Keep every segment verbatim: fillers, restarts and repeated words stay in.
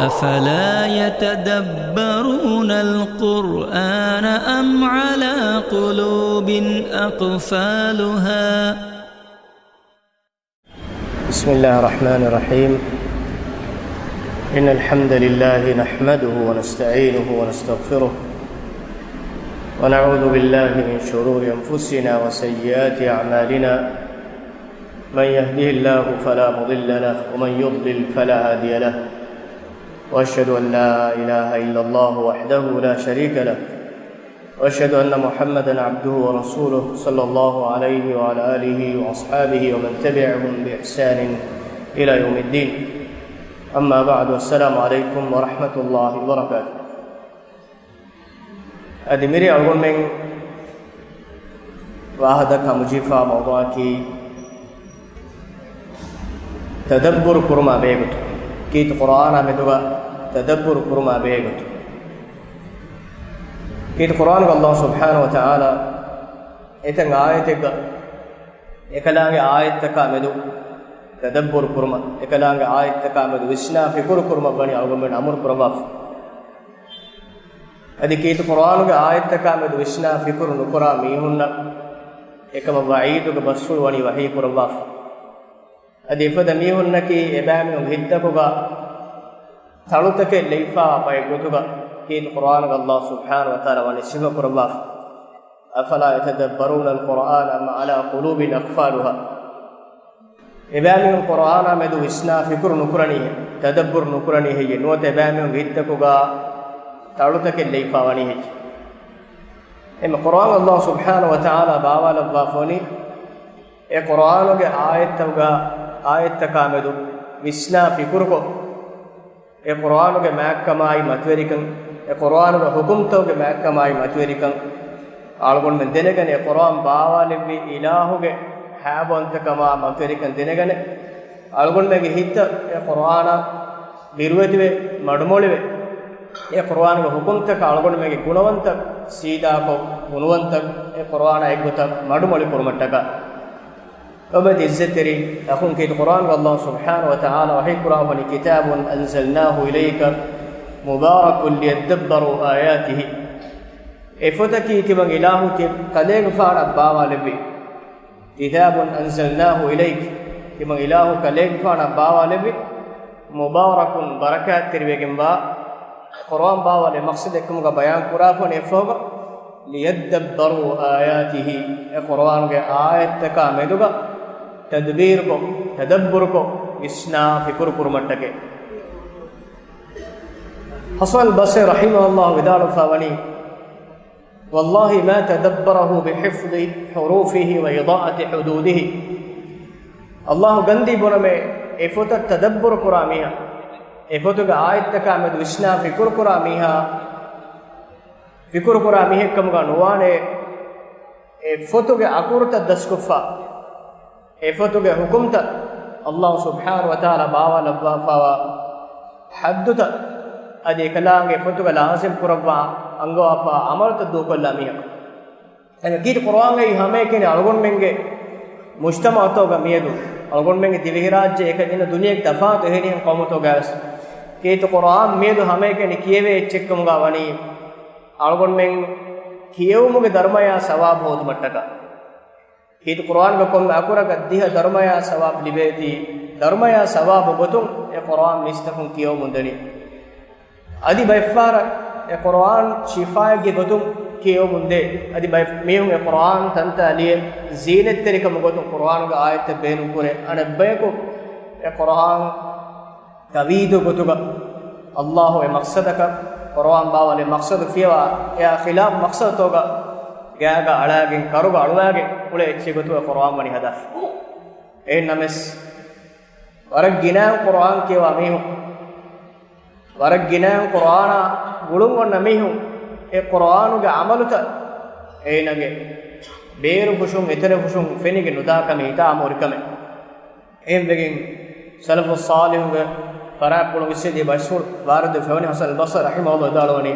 أفلا يتدبرون القرآن أم على قلوب أقفالها؟ بسم الله الرحمن الرحيم. إن الحمد لله نحمده ونستعينه ونستغفره، ونعوذ بالله من شرور أنفسنا وسيئات أعمالنا. من يهده الله فلا مضل له، ومن يضلل فلا هادي له. وأشهد أن لا إله إلا الله وحده لا شريك له، وأشهد أن محمدا عبده ورسوله، صلى الله عليه وعلى آله وأصحابه ومن تبعهم بإحسان إلى يوم الدين. أما بعد، السلام عليكم ورحمة الله وبركاته. އަދި މިރޭ އަޅުގަނޑުމެން ވާހަކަ ދައްކާ މުޖީފާ މައުޟޫޢަކީ ތަދައްބުރު ކުރުމާ ބެހޭގޮތުން، ކީރިތި ޤުރްއާނާ މެދުގަ ތަދައްބުރު ކުރުމާ ބެހޭގޮތުން. ކީރިތި ޤުރްއާނުގަ ﷲ ސުބްޙާނަހޫ ވަތަޢާލާ އެތައް އާޔަތެއްގަ އެކަލާނގެ އާޔަތްތަކާ މެދު ތަދައްބުރު ކުރުމަށް، އެކަލާނގެ އާޔަތްތަކާ މެދު ވިސްނާ ފިކުރު ކުރުމަށް ވަނީ އަޅުގަނޑުމެން އަމުރު ކުރައްވާފަ. އަދި ކީރިތި ޤުރްއާނުގެ އާޔަތްތަކާ މެދު ވިސްނާ ފިކުރު ނުކުރާ މީހުންނަށް އެކަމަށް ވަޢީދުގެ ބަސްފުޅު ވަނީ ވަޙީ ކުރައްވާފަ. އަދި އެފަދަ މީހުންނަކީ އެބައިމީހުންގެ ހިތްތަކުގަ ތަޅުތަކެއް ލެއްވާ ބައެއް ގޮތުގަ ކީރިތި ޤުރްއާނުގަ ﷲ ސުބްޙާނަހޫ ވަތަޢާލާ ވަނީ ސިފަ ކުރައްވާފަ. أفلا يتدبرون القرآن أم على قلوب أقفالها؟ އެބައިމީހުން ޤުރްއާނާ މެދު ވިސްނާ ފިކުރު ނުކުރަނީ، ތަދައްބުރު ނުކުރަނީ ހެއްޔެ؟ ނުވަތަ އެބައިމީހުންގެ ހިތްތަކުގަ ތަޅުތަކެއް ލެއްވާ ވަނީ ހެއްޔެ؟ އެމެ ޤުރްއާން ﷲ ސުބްޙާނަހޫ ވަތަޢާލާ ބާވާލައްވާފަ ވަނީ، އެ ޤުރްއާނުގެ އާޔަތްތަކުގަ، އާޔަތްތަކާ މެދު ވިސްނާ ފިކުރުކޮށް، އެ ޤުރްއާނުގެ މާތްކަމާއި މަތިވެރިކަން، އެ ޤުރްއާނުގެ ޙުކުމްތަކުގެ މާތްކަމާއި މަތިވެރިކަން އަޅުގަނޑުމެން ދެނެގަނެ، އެ ޤުރްއާން ބާވާލެއްވި އިލާހުގެ ހައިބަވަންތަކަމާ މަތިވެރިކަން ދެނެގަނެ، އަޅުގަނޑުމެންގެ ހިތަށް އެ ޤުރްއާނާ ބިރުވެތިވެ، މަޑުމޮޅިވެ، އެ ޤުރްއާނުގެ ޙުކުމްތަކަށް އަޅުގަނޑުމެންގެ ގުނަވަންތައް ސީދާކޮށް، ގުނަވަންތައް އެ ޤުރްއާނާ އެއްގޮތަށް މަޑުމޮޅި ކުރުމަށްޓަކާ. އެބަދި ޢިއްޒަތްތެރި އަޚުން، ކީރިތި ޤުރްއާނުގަ ﷲ ސުބްޙާނަހޫ ވަތަޢާލާ ވަޙީ ކުރައްވަނީ، كتاب أنزلناه إليك مبارك ليدبروا آياته. އެ ފޮތަކީ ތިމަން އިލާހު ތި ކަލޭގެފާނަށް ބާވާލެއްވި. كتاب أنزلناه إليك، ތިމަން އިލާހު ކަލޭގެފާނަށް ބާވާލެއްވި، مبارك، ބަރަކާތްތެރިވެގެންވާ. ޤުރްއާން ބާވާލެއްވި މަޤްޞަދެއްކަމުގަ ބަޔާން ކުރާފަ ވަނީ އެއްފަހުގަ، ليدبروا آياته، އެ ޤުރްއާނުގެ އާޔަތްތަކާ މެދުގަ ތަދްބީރުކޮށް، ތަދައްބުރުކޮށް، ވިސްނާ ފިކުރު ކުރުމަށްޓަކައި. ޙަސަން ބަޞްރީ ރަޙިމަހުﷲ ވިދާޅުވެފަ ވަނީ، والله ما تدبره بحفظ حروفه وإضاءة حدوده. ﷲ ގަންދީ ބުނަމޭ، އެ ފޮތަށް ތަދައްބުރު ކުރާ މީހާ، އެ ފޮތުގެ އާޔަތްތަކާ މެދު ވިސްނާ ފިކުރު ކުރާ މީހާ، ފިކުރު ކުރާ މީހެއްކަމުގަ ނުވާނެ، އެ ފޮތުގެ އަކުރުތައް ދަސްކޮށްފަ، އެ ފޮތުގެ ޙުކުމްތައް، ﷲ ސުބްޙާނަހޫ ވަތަޢާލާ ބާވާލައްވާފައިވާ ޙައްދުތައް، އަދި އެކަލާނގެ ފޮތުގަ ލާޒިމް ކުރައްވާ އަންގަވާފަ ޢަމަލުތައް ދޫކޮށްލާ މީހަކު. އެންމެ ކީރިތި ޤުރްއާންގައި ހަމައެކަނި އަޅުގަނޑުމެންގެ މުޖްތަމަޢުތަކުގަ މިއަދު، އަޅުގަނޑުމެންގެ ދިވެހިރާއްޖެ އެކަނި އިން ދުނިޔޭގެ ތަފާތު އެހެނިހެން ޤައުމުތަކުގަވެސް ކީރިތި ޤުރްއާން މިއަދު ހަމައެކަނި ކިޔެވޭ އެއްޗެއްކަމުގަ ވަނީ، އަޅުގަނޑުމެން ކިޔެވުމުގެ ދަރުމަޔާ ސަވާބު ހޯދުމަށްޓަކާ. ކީރިތި ޤުރްއާންގަ ކޮންމެ އަކުރަކަށް ދިހަ ދަރުމަޔާ ސަވާބު ލިބޭތީ، ދަރުމަޔާ ސަވާބު ގޮތުން އެ ޤުރްއާން މީސްތަކުން ކިޔަވަމުން ދަނީ. އަދި ބައެއްފަހަރަށް އެ ޤުރްއާން ޝިފާއެއްގެ ގޮތުން ކިޔެވަމުން ދޭ. އަދި ބައެއް މީހުން އެ ޤުރްއާން ތަންތާ ލިޔެ ޒީނަތްތެރިކަމުގެ ގޮތުން ޤުރްއާނުގެ އާޔަތްތައް ބޭނުން ކުރޭ. އަނެއް ބަޔަކު އެ ޤުރްއާން ތަވީދު ގޮތުގަ ﷲ އެ މަޤްޞަދަކަށް ޤުރްއާން ބާވާލެއްވި މަޤްޞަދު ފިޔަވާ، އެއާ ޚިލާފު މަޤްޞަދުތަކުގަ ގާގަ އަޅާގެން، ކަރުގަ އަޅުވާގެން އުޅޭ އެއްޗެއް ގޮތުގަ ޤުރްއާން ވަނީ ހަދާފަ. އެހެން ނަމަވެސް، ވަރަށް ގިނައިން ޤުރްއާން ކިޔަވާ މީހުން، ވަރަށް ގިނައިން ޤުރްއާނާ ގުޅުން އޮންނަ މީހުން، އެ ޤުރްއާނުގެ ޢަމަލުތައް އޭނާގެ ބޭރުފުށުން، އެތެރެފުށުން ފެނިގެން ނުދާކަމެއް ހިތާމަހުރި ކަމެއް. އެހެންވެގެން ސަލަފުއް ޞާލިޙުންގެ ފަރާތްޕުޅުން އިސްވެދިޔަ ބަސްފުޅު ވާރިދު ފެވަނީ. ޙަސަން ބަޞްރީ ރަޙިމަހުﷲ ވިދާޅުވަނީ،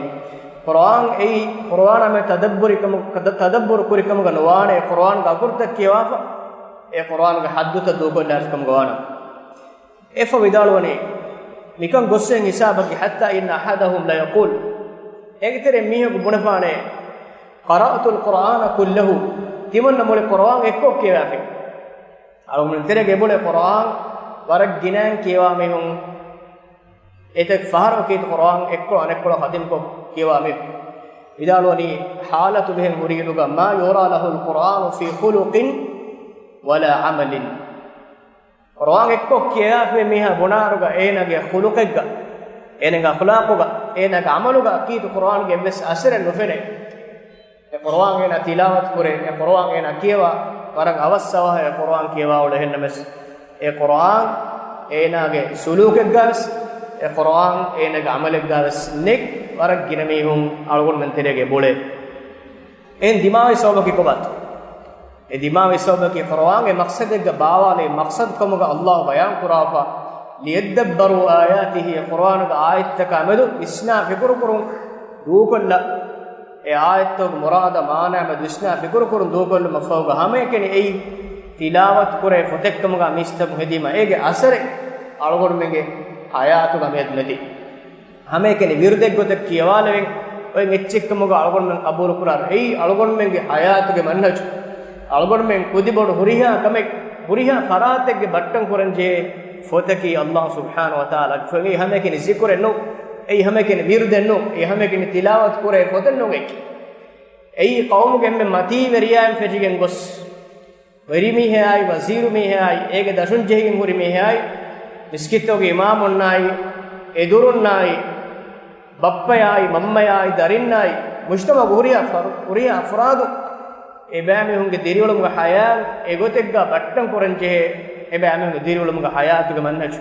ޤުރްއާން އެއީ، ޤުރްއާނާ މެދު ތަދައްބުރިކަމު، ތަދައްބުރު ކުރިކަމުގަ ނުވާނެ، އެ ޤުރްއާނުގެ އަކުރުތައް ކިޔަވާފަ، އެ ޤުރްއާނުގެ ޙައްދުތައް ދޫކޮށްލާފިކަމުގަ ވާނަމަ. އެއަށްފަހު ވިދާޅުވަނީ، މިކަން ގޮއްސެން ހިސާބަކީ، حتى إن أحدهم ليقول، އޭގެ ތެރެއިން މީހަކު ބުނެފާނެ، قرأت القرآن كله، ތިމަންނަ މުޅި ޤުރުއާން އެއްކޮށް ކިޔަވާފި. އަޅުގަނޑު ތެރޭގަ އެބުނެ ޤުރުއާން ވަރަށް ގިނައިން ކިޔަވާ މީހުން، އެތައް ފަހަރަކީ ޤުރުއާން އެއްކޮޅު އަނެއްކޮޅަށް ޚަތިމްކޮށް ކިޔަވާ މީހުން. ވިދާޅުވަނީ، ޙާލަތު ބެހެން ހުރިއިރުގަ، ما يرى له القرآن في خلق ولا عمل. ޤުރުއާން އެއްކޮށް ކިޔާފި މީހާ ބުނާއިރުގަ އޭނާގެ ޚުލުޤެއްގަ، އޭނާގެ އަޚްލާޤުގަ، އޭނާގެ ޢަމަލުގަ އަކީދު ޤުރުއާންގެ އެއްވެސް އަސަރެއް ނުފެނޭ. އެ ޤުރުއާން އޭނާ ތިލާވަތު ކުރޭ، އެ ޤުރުއާން އޭނާ ކިޔަވާ، ވަރަށް އަވަސް އަވަހަށް އެ ޤުރުއާން ކިޔަވާ އުޅޭ. އެހެންނަމަވެސް، އެ ޤުރުއާން އޭނާގެ ސުލޫކެއްގަވެސް، އެ ޤުރުއާން އޭނާގެ ޢަމަލެއްގަވެސް ނެތް ވަރަށް ގިނަ މީހުން އަޅުގަނޑުމެން ތެރޭގަ އެބުޅޭ. އެހެން ދިމާވި ސަބަބަކީ ކޮބާތޯ؟ އެ ދިމާވި ސަބަބަކީ ޤުރުއާން އެ މަޤްޞަދެއްގަ ބާވާލެވި މަޤްޞަދު ކަމުގަ ﷲ ބަޔާން ކުރާފަ، ليدبروا آياته، އެ ޤުރުއާނުގެ އާޔަތްތަކާ މެދު ވިސްނާ ފިކުރުކުރުން ދޫކޮށްލަ، އެ އާޔަތްތަކުގެ މުރާދާ މާނާ މެދު ވިސްނާ ފިކުރުކުރުން ދޫކޮށްލުމަށްފަހުގަ ހަމައެކަނި އެއީ ތިލާވަތު ކުރޭ ފޮތެއްކަމުގަ މީސްތަކުން ހެދީމަ، އޭގެ އަސަރެއް އަޅުގަނޑުމެންގެ ޙަޔާތުގަ މިއަދު ނެތި. ހަމައެކަނި ވިރުދެއްގޮތަށް ކިޔަވާލެވެން، އޮތް އެއްޗެއްކަމުގަ އަޅުގަނޑުމެން ޤަބޫލުކުރާ، އެއީ އަޅުގަނޑުމެންގެ ޙަޔާތުގެ މަންހަޖު. އަޅުގަނޑުމެން ކުދިބޮޑު ހުރިހާ ކަމެއް، ހުރިހާ ފަރާތެއްގެ ބައްޓަން ކުރަންޖެހޭ ފޮތަކީ ﷲ ސުބްޙާނަހޫ ވަތަޢާލާގެ ފޮތް. އެއީ ހަމައެކަނި ޒިކުރެއް ނޫން. އެއީ ހަމައެކަނި ވިރުދެއް ނޫން. އެއީ ހަމައެކަނި ތިލާވަތު ކުރޭ ފޮތެއް ނޫން. އެއީ އެއީ ޤައުމުގެ އެންމެ މަތީވެރިޔާއިން ފެށިގެން ގޮސް، ވެރިމީހާއި، ވަޒީރު މީހާއި، އޭގެ ދަށުން ޖެހިގެން ހުރި މީހާއި، މިސްކިތުގެ އިމާމުންނާއި، އެދުރުންނާއި، ބައްޕަޔާއި، މަންމަޔާއި، ދަރިންނާއި، މުޖްތަމަޢުގެ ހުރިހާ ފަރު-، ހުރިހާ އަފްރާދު، އެބައިމީހުންގެ ދިރިއުޅުމުގެ ޙަޔާތް އެގޮތެއްގަ ބައްޓަން ކުރަން ޖެހޭ، އެބައިމީހުންގެ ދިރިއުޅުމުގެ ޙަޔާތުގެ މަންހަޖު.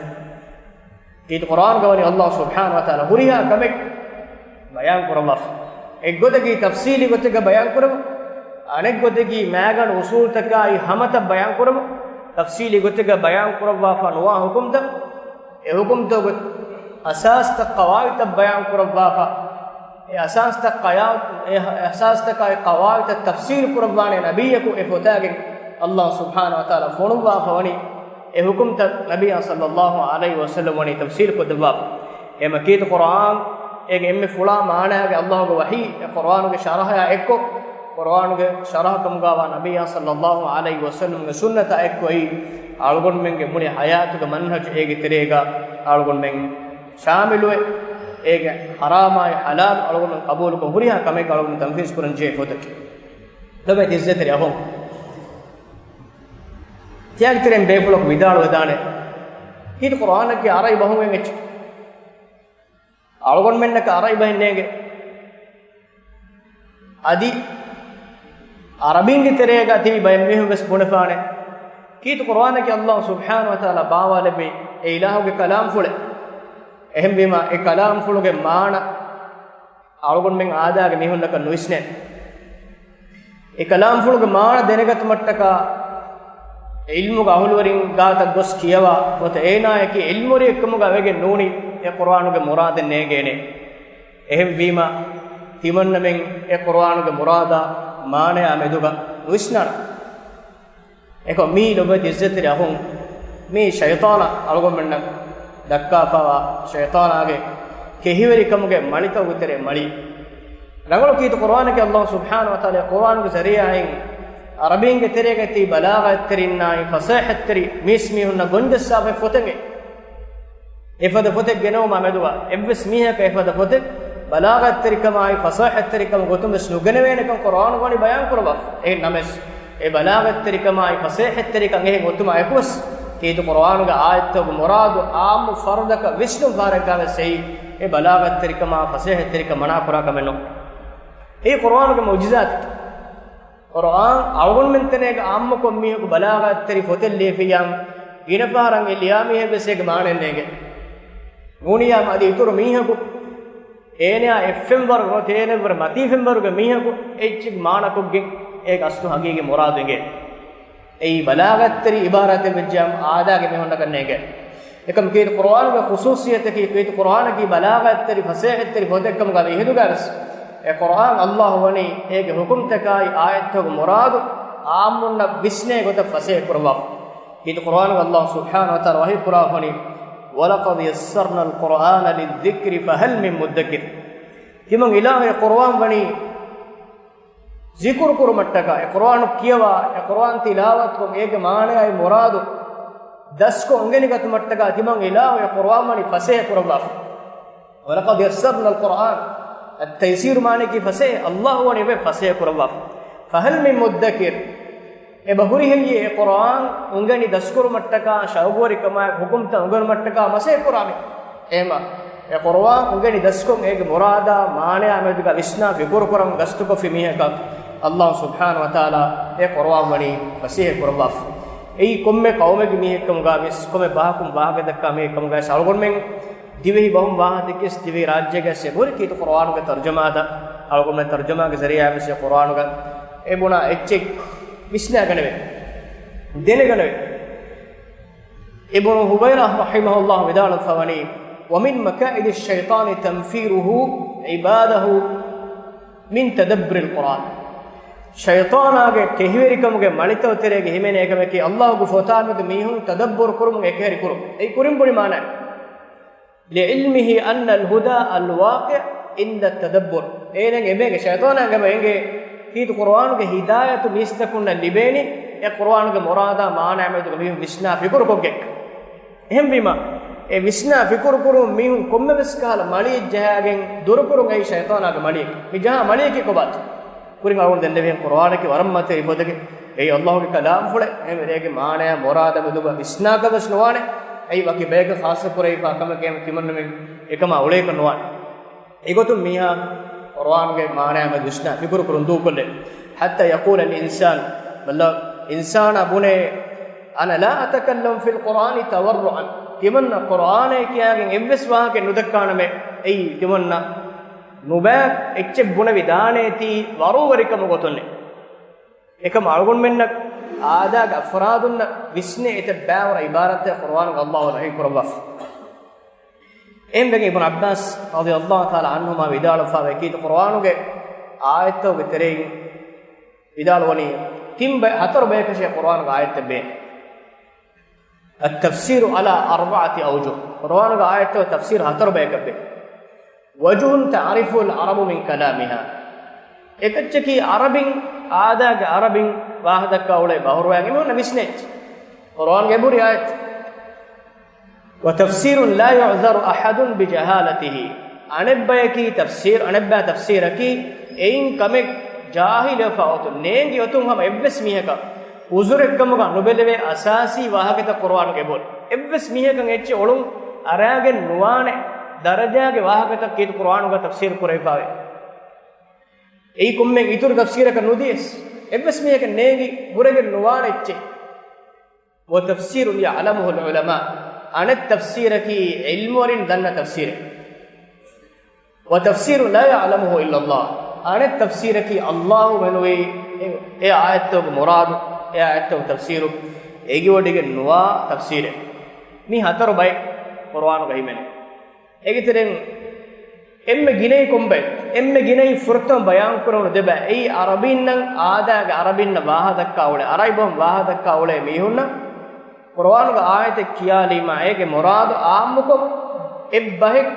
ކީރިތި ޤުރުއާންގަ ވަނީ ﷲ ސުބްޙާނަހޫ ވަތަޢާލާ ހުރިހާ ކަމެއް ބަޔާން ކުރައްވާފަ. އެއްގޮތަކީ ތަފްޞީލީ ގޮތެއްގަ ބަޔާން ކުރެވުން، އަނެއްގޮތަކީ މައިގަނޑު އުޞޫލުތަކާއި ހަމަތައް ބަޔާން ކުރެވުން. ތަފްޞީލީ ގޮތެއްގަ ބަޔާން ކުރައްވާފަ ނުވާ ޙުކުމްތައް، އެ ޙުކުމްތަކުގެ އަސާސްތައް ޤަވާޢިދުތައް ބަޔާން ކުރައްވާފަ. އެ އަސާސްތައް ޤަޔާ-، އެ އަސާސްތަކާއި ޤަވާޢިދުތައް ތަފްޞީލު ކުރައްވާނެ ނަބިއްޔަކު އެ ފޮތާގެން ﷲ ސުބްޙާނަހޫ ވަތަޢާލާ ފޮނުއްވާފަ ވަނީ. އެ ޙުކުމްތައް ނަބިއްޔާ ޞައްލައްލާހު ޢަލައިހި ވަސައްލަމް ވަނީ ތަފްޞީލު ކޮށްދެއްވާފަ. އެމަ ކީރިތި ޤުރުއާން، އޭގެ އެންމެ ފުޅާ މާނާގެ ﷲގެ ވަޙީ، އެ ޤުރުއާނުގެ ޝަރަޙަޔާ އެއްކޮށް، ޤުރުއާނުގެ ޝަރަޙަ ކަމުގަވާ ނަބިއްޔާ ޞައްލައްލާހު ޢަލައިހި ވަސައްލަމްގެ ސުންނަތާ އެއްކޮށް އަޅުގަނޑުމެންގެ މުޅި ޙަޔާތުގެ މަންހަޖު އޭގެ ތެރޭގަ އަޅުގަނޑުމެން ޝާމިލުވެ، އޭގެ ޙަރާމާއި ޙަލާލު އަޅުގަނޑު ޤަބޫލުކޮށް ހުރިހާ ކަމެއް އަޅުގަނޑު ތަންފީޒު ކުރަން ޖެހޭ ފޮތަކީ. ލޮބެތި އިއްޒަތްތެރި އަޚުން، ތިޔާގެ ތެރެއިން ބޭފުޅަކު ވިދާޅުވެދާނެ، ކީރިތި ޤުރުއާނަކީ ޢަރަބި ބަހުން އެއްޗެއް. އަޅުގަނޑުމެންނަކަށް ޢަރަބި ބަހެއް ނޭނގެ. އަދި ޢަރަބީންގެ ތެރޭގަ ތިބި ބައެއް މީހުން ވެސް ބުނެފާނެ، ކީރިތި ޤުރުއާނަކީ ﷲ ސުބްޙާނަހޫ ވަތަޢާލާ ބާވާލެއްވި އެ އިލާހުގެ ކަލާމްފުޅެއް. އެހެންވީމަ، އެ ކަލާމްފުޅުގެ މާނަ އަޅުގަނޑުމެން އާދައިގެ މީހުންނަކަށް ނުވިސްނޭ. އެ ކަލާމްފުޅުގެ މާނަ ދެނެގަތުމަށްޓަކާ، ޢިލްމުގެ އަހުލުވެރިން ގާތަށް ގޮސް ކިޔަވާ ގޮތަށް އޭނާއަކީ ޢިލްމުވެރިއެއްކަމުގަ ވެގެން ނޫނީ އެ ޤުރުއާނުގެ މުރާދެއް ނޭނގޭނެ. އެހެންވީމަ، ތިމަންނަމެން އެ ޤުރުއާނުގެ މުރާދާ މާނަޔާ މެދުގަ ނުވިސްނާނަން. އެކަމް މީ ލޮބުވެތި އިއްޒަތްތެރި އަޚުން، މީ ޝައިޠާނާ އަޅުގަނޑުމެންނަށް ދައްކާފައިވާ ޝައިޠާނާގެ ކެހިވެރިކަމުގެ މަޅިތަކުގެ ތެރޭ މަޅި. ރަނގަޅު ކީރިތި ޤުރުއާނަކީ ﷲ ސުބްޙާނަހޫ ވަތަޢާލާ ޤުރުއާނުގެ ޒަރީޢާއިން ޢަރަބީންގެ ތެރޭގައި ތިބި ބަލާޣަތްތެރިންނާއި ފަޞޭޙަތްތެރި މީސްމީހުންނަށް ގޮންޖައްސާފައި ފޮތެއް. އެފަދަ ފޮތެއް ގެނައުމާ މެދުގަ އެއްވެސް މީހަކަށް އެފަދަ ފޮތެއް ބަލާޣަތްތެރިކަމާއި ފަޞޭޙަތްތެރިކަމުގެ ގޮތުން ވެސް ނުގެނެވޭނެކަން ޤުރުއާނުގަ ވަނީ ބަޔާން ކުރައްވާފަ. އެހެން ނަމަވެސް، އެ ބަލާޣަތްތެރިކަމާއި ފަޞޭޙަތްތެރިކަން އެހެން އޮތުމާ އެކުވެސް، ކީރިތި ޤުރުއާނުގެ އާޔަތްތަކުގެ މުރާދު ޢާއްމު ފަރުދަކަށް ވިސްނުން ފަހަރަށްގަވެސް އެއީ، އެ ބަލާޣަތްތެރިކަމާ ފަޞޭޙަތްތެރިކަން މަނާ ކުރާ ކަމެއް ނޫން. އެއީ ޤުރުއާނުގެ މުޢުޖިޒާތެއް. ޤުރުއާން އަޅުގަނޑުމެން ތަނެއްގަ ޢާއްމުކޮށް މީހަކު ބަލާޣަތްތެރި ފޮތެއް ލިޔެފިއްޔާ، ގިނަ ފަހަރަށް އެ ލިޔާ މީހެއް ވެސް އޭގެ މާނައެއް ނޭނގޭ. ނޫނިއްޔާ އަދި އިތުރު މީހަކު، އޭނަޔާ އެއްފެންވަރު ނުވަތަ އޭނައަށްވުރެ މަތީ ފެންވަރުގެ މީހަކު އެއްޗެއް މާނަކޮށްގެން އޭގެ އަސްލު ހަގީގީ މުރާދު އެނގޭ. އެއީ ބަލާޣަތްތެރި ޢިބާރާތެއް ވެއްޖެއްޔާ އާދައިގެ މީހުންނަކަށް ނޭނގޭ. އެކަމް ކީރިތި ޤުރުއާނުގެ ޚުޞޫޞިއްޔަތަކީ، ކީރިތި ޤުރުއާނަކީ ބަލާޣަތްތެރި ފަޞޭޙަތްތެރި ފޮތެއްކަމުގަ ވިހިދުގަވެސް، އެ ޤުރުއާން ﷲ ވަނީ އޭގެ ޙުކުމްތަކާއި އާޔަތްތަކުގެ މުރާދު ޢާއްމުންނަށް ވިސްނޭ ގޮތަށް ފަސޭހަ ކުރައްވާފަ. ކީރިތި ޤުރުއާނުގަ ﷲ ސުބްޙާނަހޫ ވަތަޢާލާ ވަޙީ ކުރާފަ ވަނީ، وَلَقَدْ يَسَّرْنَا الْقُرْآنَ لِلذِّكْرِ فَهَلْ مِن مُّدَّكِرٍ. ތިމަން އިލާހު އެ ޤުރުއާން ވަނީ ޒިކުރު ކުރުމަށްޓަކާ، އެ ޤުރުއާނު ކިޔަވާ، އެ ޤުރުއާން ތިލާވަތުކޮށް، އޭގެ މާނައާއި މުރާދު ދަސްކޮށް އުނގެނިގަތުމަށްޓަކާ ތިމަން އިލާހު އެ ޤުރުއާން ވަނީ ފަސޭހަ ކުރައްވާފަ. وَلَقَدْ يَسَّرْنَا الْقُرْآنَ، އައްތައްޔަސީރު މާނައަކީ ފަސޭހަ، އައްލާހު ވަނީ އެބަ ފަސޭހަ ކުރައްވާފަ. فَهَلْ مِن مُّدَّكِرٍ. އެބަ ހުރިހެއްޔޭ އެ ޤުރުއާން އުނގެނި ދަސްކުރުމަށްޓަކާ، ޝައުގުވެރިކަމާއެކު ޙުކުމްތައް އުނގެނުމަށްޓަކާ މަސައްކަތް ކުރާ މީހެއް؟ އެހެމަ އެ ޤުރުއާން އުނގެނި ދަސްކޮށް، އޭގެ މުރާދާ މާނަޔާ މެދުގަ ވިސްނާ ފިކުރު ކުރަން ގަސްތުކޮށްފި މީހަކަށް އައްލާހު ސުބްޙާނަހު ވަތަޢާލާ އެ ޤުރުއާން ވަނީ ފަސޭހަ ކުރައްވާފަ. އެއީ ކޮންމެ ޤައުމެއްގެ މީހެއްކަމުގަ ވިޔަސް، ކޮންމެ ބަހަކުން ވާހަކަ ދައްކާ މީހެއްކަމުގަ ވިޔަސް، އަޅުގަނޑުމެން ދިވެހި ބަހުން ވާހަކަ ދެއްކިޔަސް، ދިވެހި ރާއްޖޭގަ ވިޔަސް އެބަހުރި ކީރިތި ޤުރުއާނުގެ ތަރުޖަމާތައް، އަޅުގަނޑުމެން ތަރުޖަމާގެ ޒަރީޢާއިން ވިޔަސް އެ ޤުރުއާނުގަ އެ ބުނާ އެއްޗެއް ވިސްނާގަނެވޭ، ދެނެގަނެވޭ. އިބްނު ހުބައިރާ ރަޙިމަހުﷲ ވިދާޅުވެފަ ވަނީ، وَمِن مَّكَائِدِ الشَّيْطَانِ تَنفِيرُهُ عِبَادَهُ مِن تَدَبُّرِ الْقُرْآنِ. ޝައިޠާނާގެ ކެހިވެރިކަމުގެ މަނިތައް ތެރޭގަ ހިމެނޭ ކަމަކީ، އައްލާހުގެ ފޮތާމެދު މީހުން ތަދައްބުރު ކުރުމުން އެކަހެރި ކުރުން. އެއީ ކުރިން ބުނި މާނަ. لِعِلْمِهِ أَنَّ الْهُدَى الْوَاقِعَ عِندَ التَّدَبُّرِ. އޭނަގެ އެބޭގެ ޝައިޠާނާގެ އެބަ އެނގޭ ކީރިތި ޤުރުއާނުގެ ހިދާޔަތު މީސްތަކުންނަށް ލިބޭނީ އެ ޤުރުއާނުގެ މުރާދާ މާނައާ މެދުގަ މީހުން ވިސްނާ ފިކުރުކޮށްގެން. އެހެންވީމަ، އެ ވިސްނާ ފިކުރު ކުރުން މީހުން ކޮންމެވެސް ކަހަލަ މަޅިއެއް ޖަހާގެން ދުރުކުރުން އެއީ ޝައިޠާނާގެ މަޅިއެއް. މި ޖަހާ މަޅިއަކީ ކޮބާތަ؟ ކުރިން އަޅުގަނޑު ދެންނެވިހެން ޤުރުއާނަކީ ވަރަށް މަތިވެރި ފޮތެކޭ. އެއީ އައްލާހުގެ ކަލާމްފުޅެއް. އެހެންވެ އޭގެ މާނަޔާ މުރާދާ މެދުގަ ވިސްނާކަށް ވެސް ނުވާނެ. އެއީ ވަކި ބަޔަކަށް ޚާއްޞަ ކުރެވިފާ ކަމެކޭ، ތިމަންނަމެން އެކަމާ އުޅޭކަށް ނުވާނެ. އެގޮތުން މީހާ ޤުރުއާނުގެ މާނަޔާ މެދު ވިސްނާ ފިކުރު ކުރުން ދޫކޮށްލޭ. حَتَّى يَقُولَ الْإِنسَانُ، ބައްލަ، އިންސާނާ ބުނޭ، أَنَا لَا أَتَكَلَّمُ فِي الْقُرْآنِ تَوَرُّعًا. ތިމަންނަ ޤުރުއާނޭ ކިޔާގެން އެއްވެސް ވާހަކައެއް ނުދައްކާނަމޭ. އެއީ ތިމަންނަ ނުބައި އެއްޗެއް ބުނެވިދާނޭތީ ވަރުވެރިކަމުގެ ގޮތުންނޭ. އެކަމަކު އަޅުގަނޑުމެންނަށް އާދައިގެ އަފްރާދުންނަށް ވިސްނޭ އެތައް ބައިވަރު ޢިބާރާތެއް ޤުރުއާނުގަ އައްލާހު ވަޙީ ކުރައްވާފަ. އެހެންވެގެން އިބްނު ޢައްބާސް ރަޟިޔައްލާހު ތަޢާލާ ޢަންހުމާ ވިދާޅުވެފައިވޭ ކީރިތި ޤުރުއާނުގެ އާޔަތްތަކުގެ ތެރެއިން ވިދާޅުވަނީ، ތިން ބައި-، ހަތަރު ބަޔަކަށޭ ޤުރުއާނުގެ އާޔަތްތައް ބޭން. التفسير على أربعة أوجه. ޤުރުއާނުގެ އާޔަތްތައް ތަފްސީރު ހަތަރު ބަޔަކަށް ވޭ. وجه تعرفه العرب من كلامها. އެކައްޗަކީ ޢަރަބިން، އާދައިގެ ޢަރަބިން ވާހަކަދައްކާ އުޅޭ ބަހުރުވައިގެން މީހުންނަށް ވިސްނޭ އެއްޗެއް. ޤުރުއާނުގެ އެބަހުރި އާޔަތް. وتفسير لا يعذر أحد بجهالته. އަނެއްބަޔަކީ ތަފްސީރު، އަނެއްބައި ތަފްސީރަކީ އެއިން ކަމެއް ޖާހިލުވެފަ އޮތުން، ނޭނގި އޮތުން ހަމަ އެއްވެސް މީހަކަށް ޢުޛުރެއްކަމުގަ ނުބެލެވޭ އަސާސީ ވާހަކަތައް ޤުރުއާނުގެ އެބަހުރި. އެއްވެސް މީހަކަށް އެއްޗެއް އޮޅުން އަރާގެން ނުވާނެ ދަރަޖާގެ ވާހަކަތައް ކީރިތި ޤުރުއާނުގަ ތަފްސީރު ކުރެވިފައިވޭ. އެއީ ކޮންމެ އިތުރު ތަފްސީރަކަށް ނުދިޔަސް، އެއްވެސް މީހަކަށް ނޭނގި ހުރެގެން ނުވާނެ އެއްޗެއް. وتفسير يعلمه العلماء. އަނެއް ތަފްސީރަކީ ޢިލްމުވެރިން ދަންނަ ތަފްސީރެއް. وتفسير لا يعلمه إلا الله. އަނެއް ތަފްސީރަކީ އައްލާހު މެނުވީ އެ، އެ އާޔަތްތަކުގެ މުރާދު، އެ އާޔަތްތަކުގެ ތަފްސީރު އެނގިވޮޑިގެން ނުވާ ތަފްސީރެއް. މި ހަތަރު ބައި ޤުރުއާނުގަ ހިމެނޭ. އޭގެ ތެރެއިން އެންމެ ގިނައީ ކޮންބައެއް؟ އެންމެ ގިނައީ ފުރަތަމަ ބަޔާންކުރެވުނު ދެބައި. އެއީ ޢަރަބީންނަށް، އާދައިގެ ޢަރަބީންނަށް ވާހަކަ ދައްކާ އުޅޭ، ޢަރަބި ބަހުން ވާހަކަ ދައްކާ އުޅޭ މީހުންނަށް ޤުރުއާނުގެ އާޔަތެއް ކިޔާލީމާ، އޭގެ މުރާދު ޢާއްމުކޮށް، އެއްބަހެއް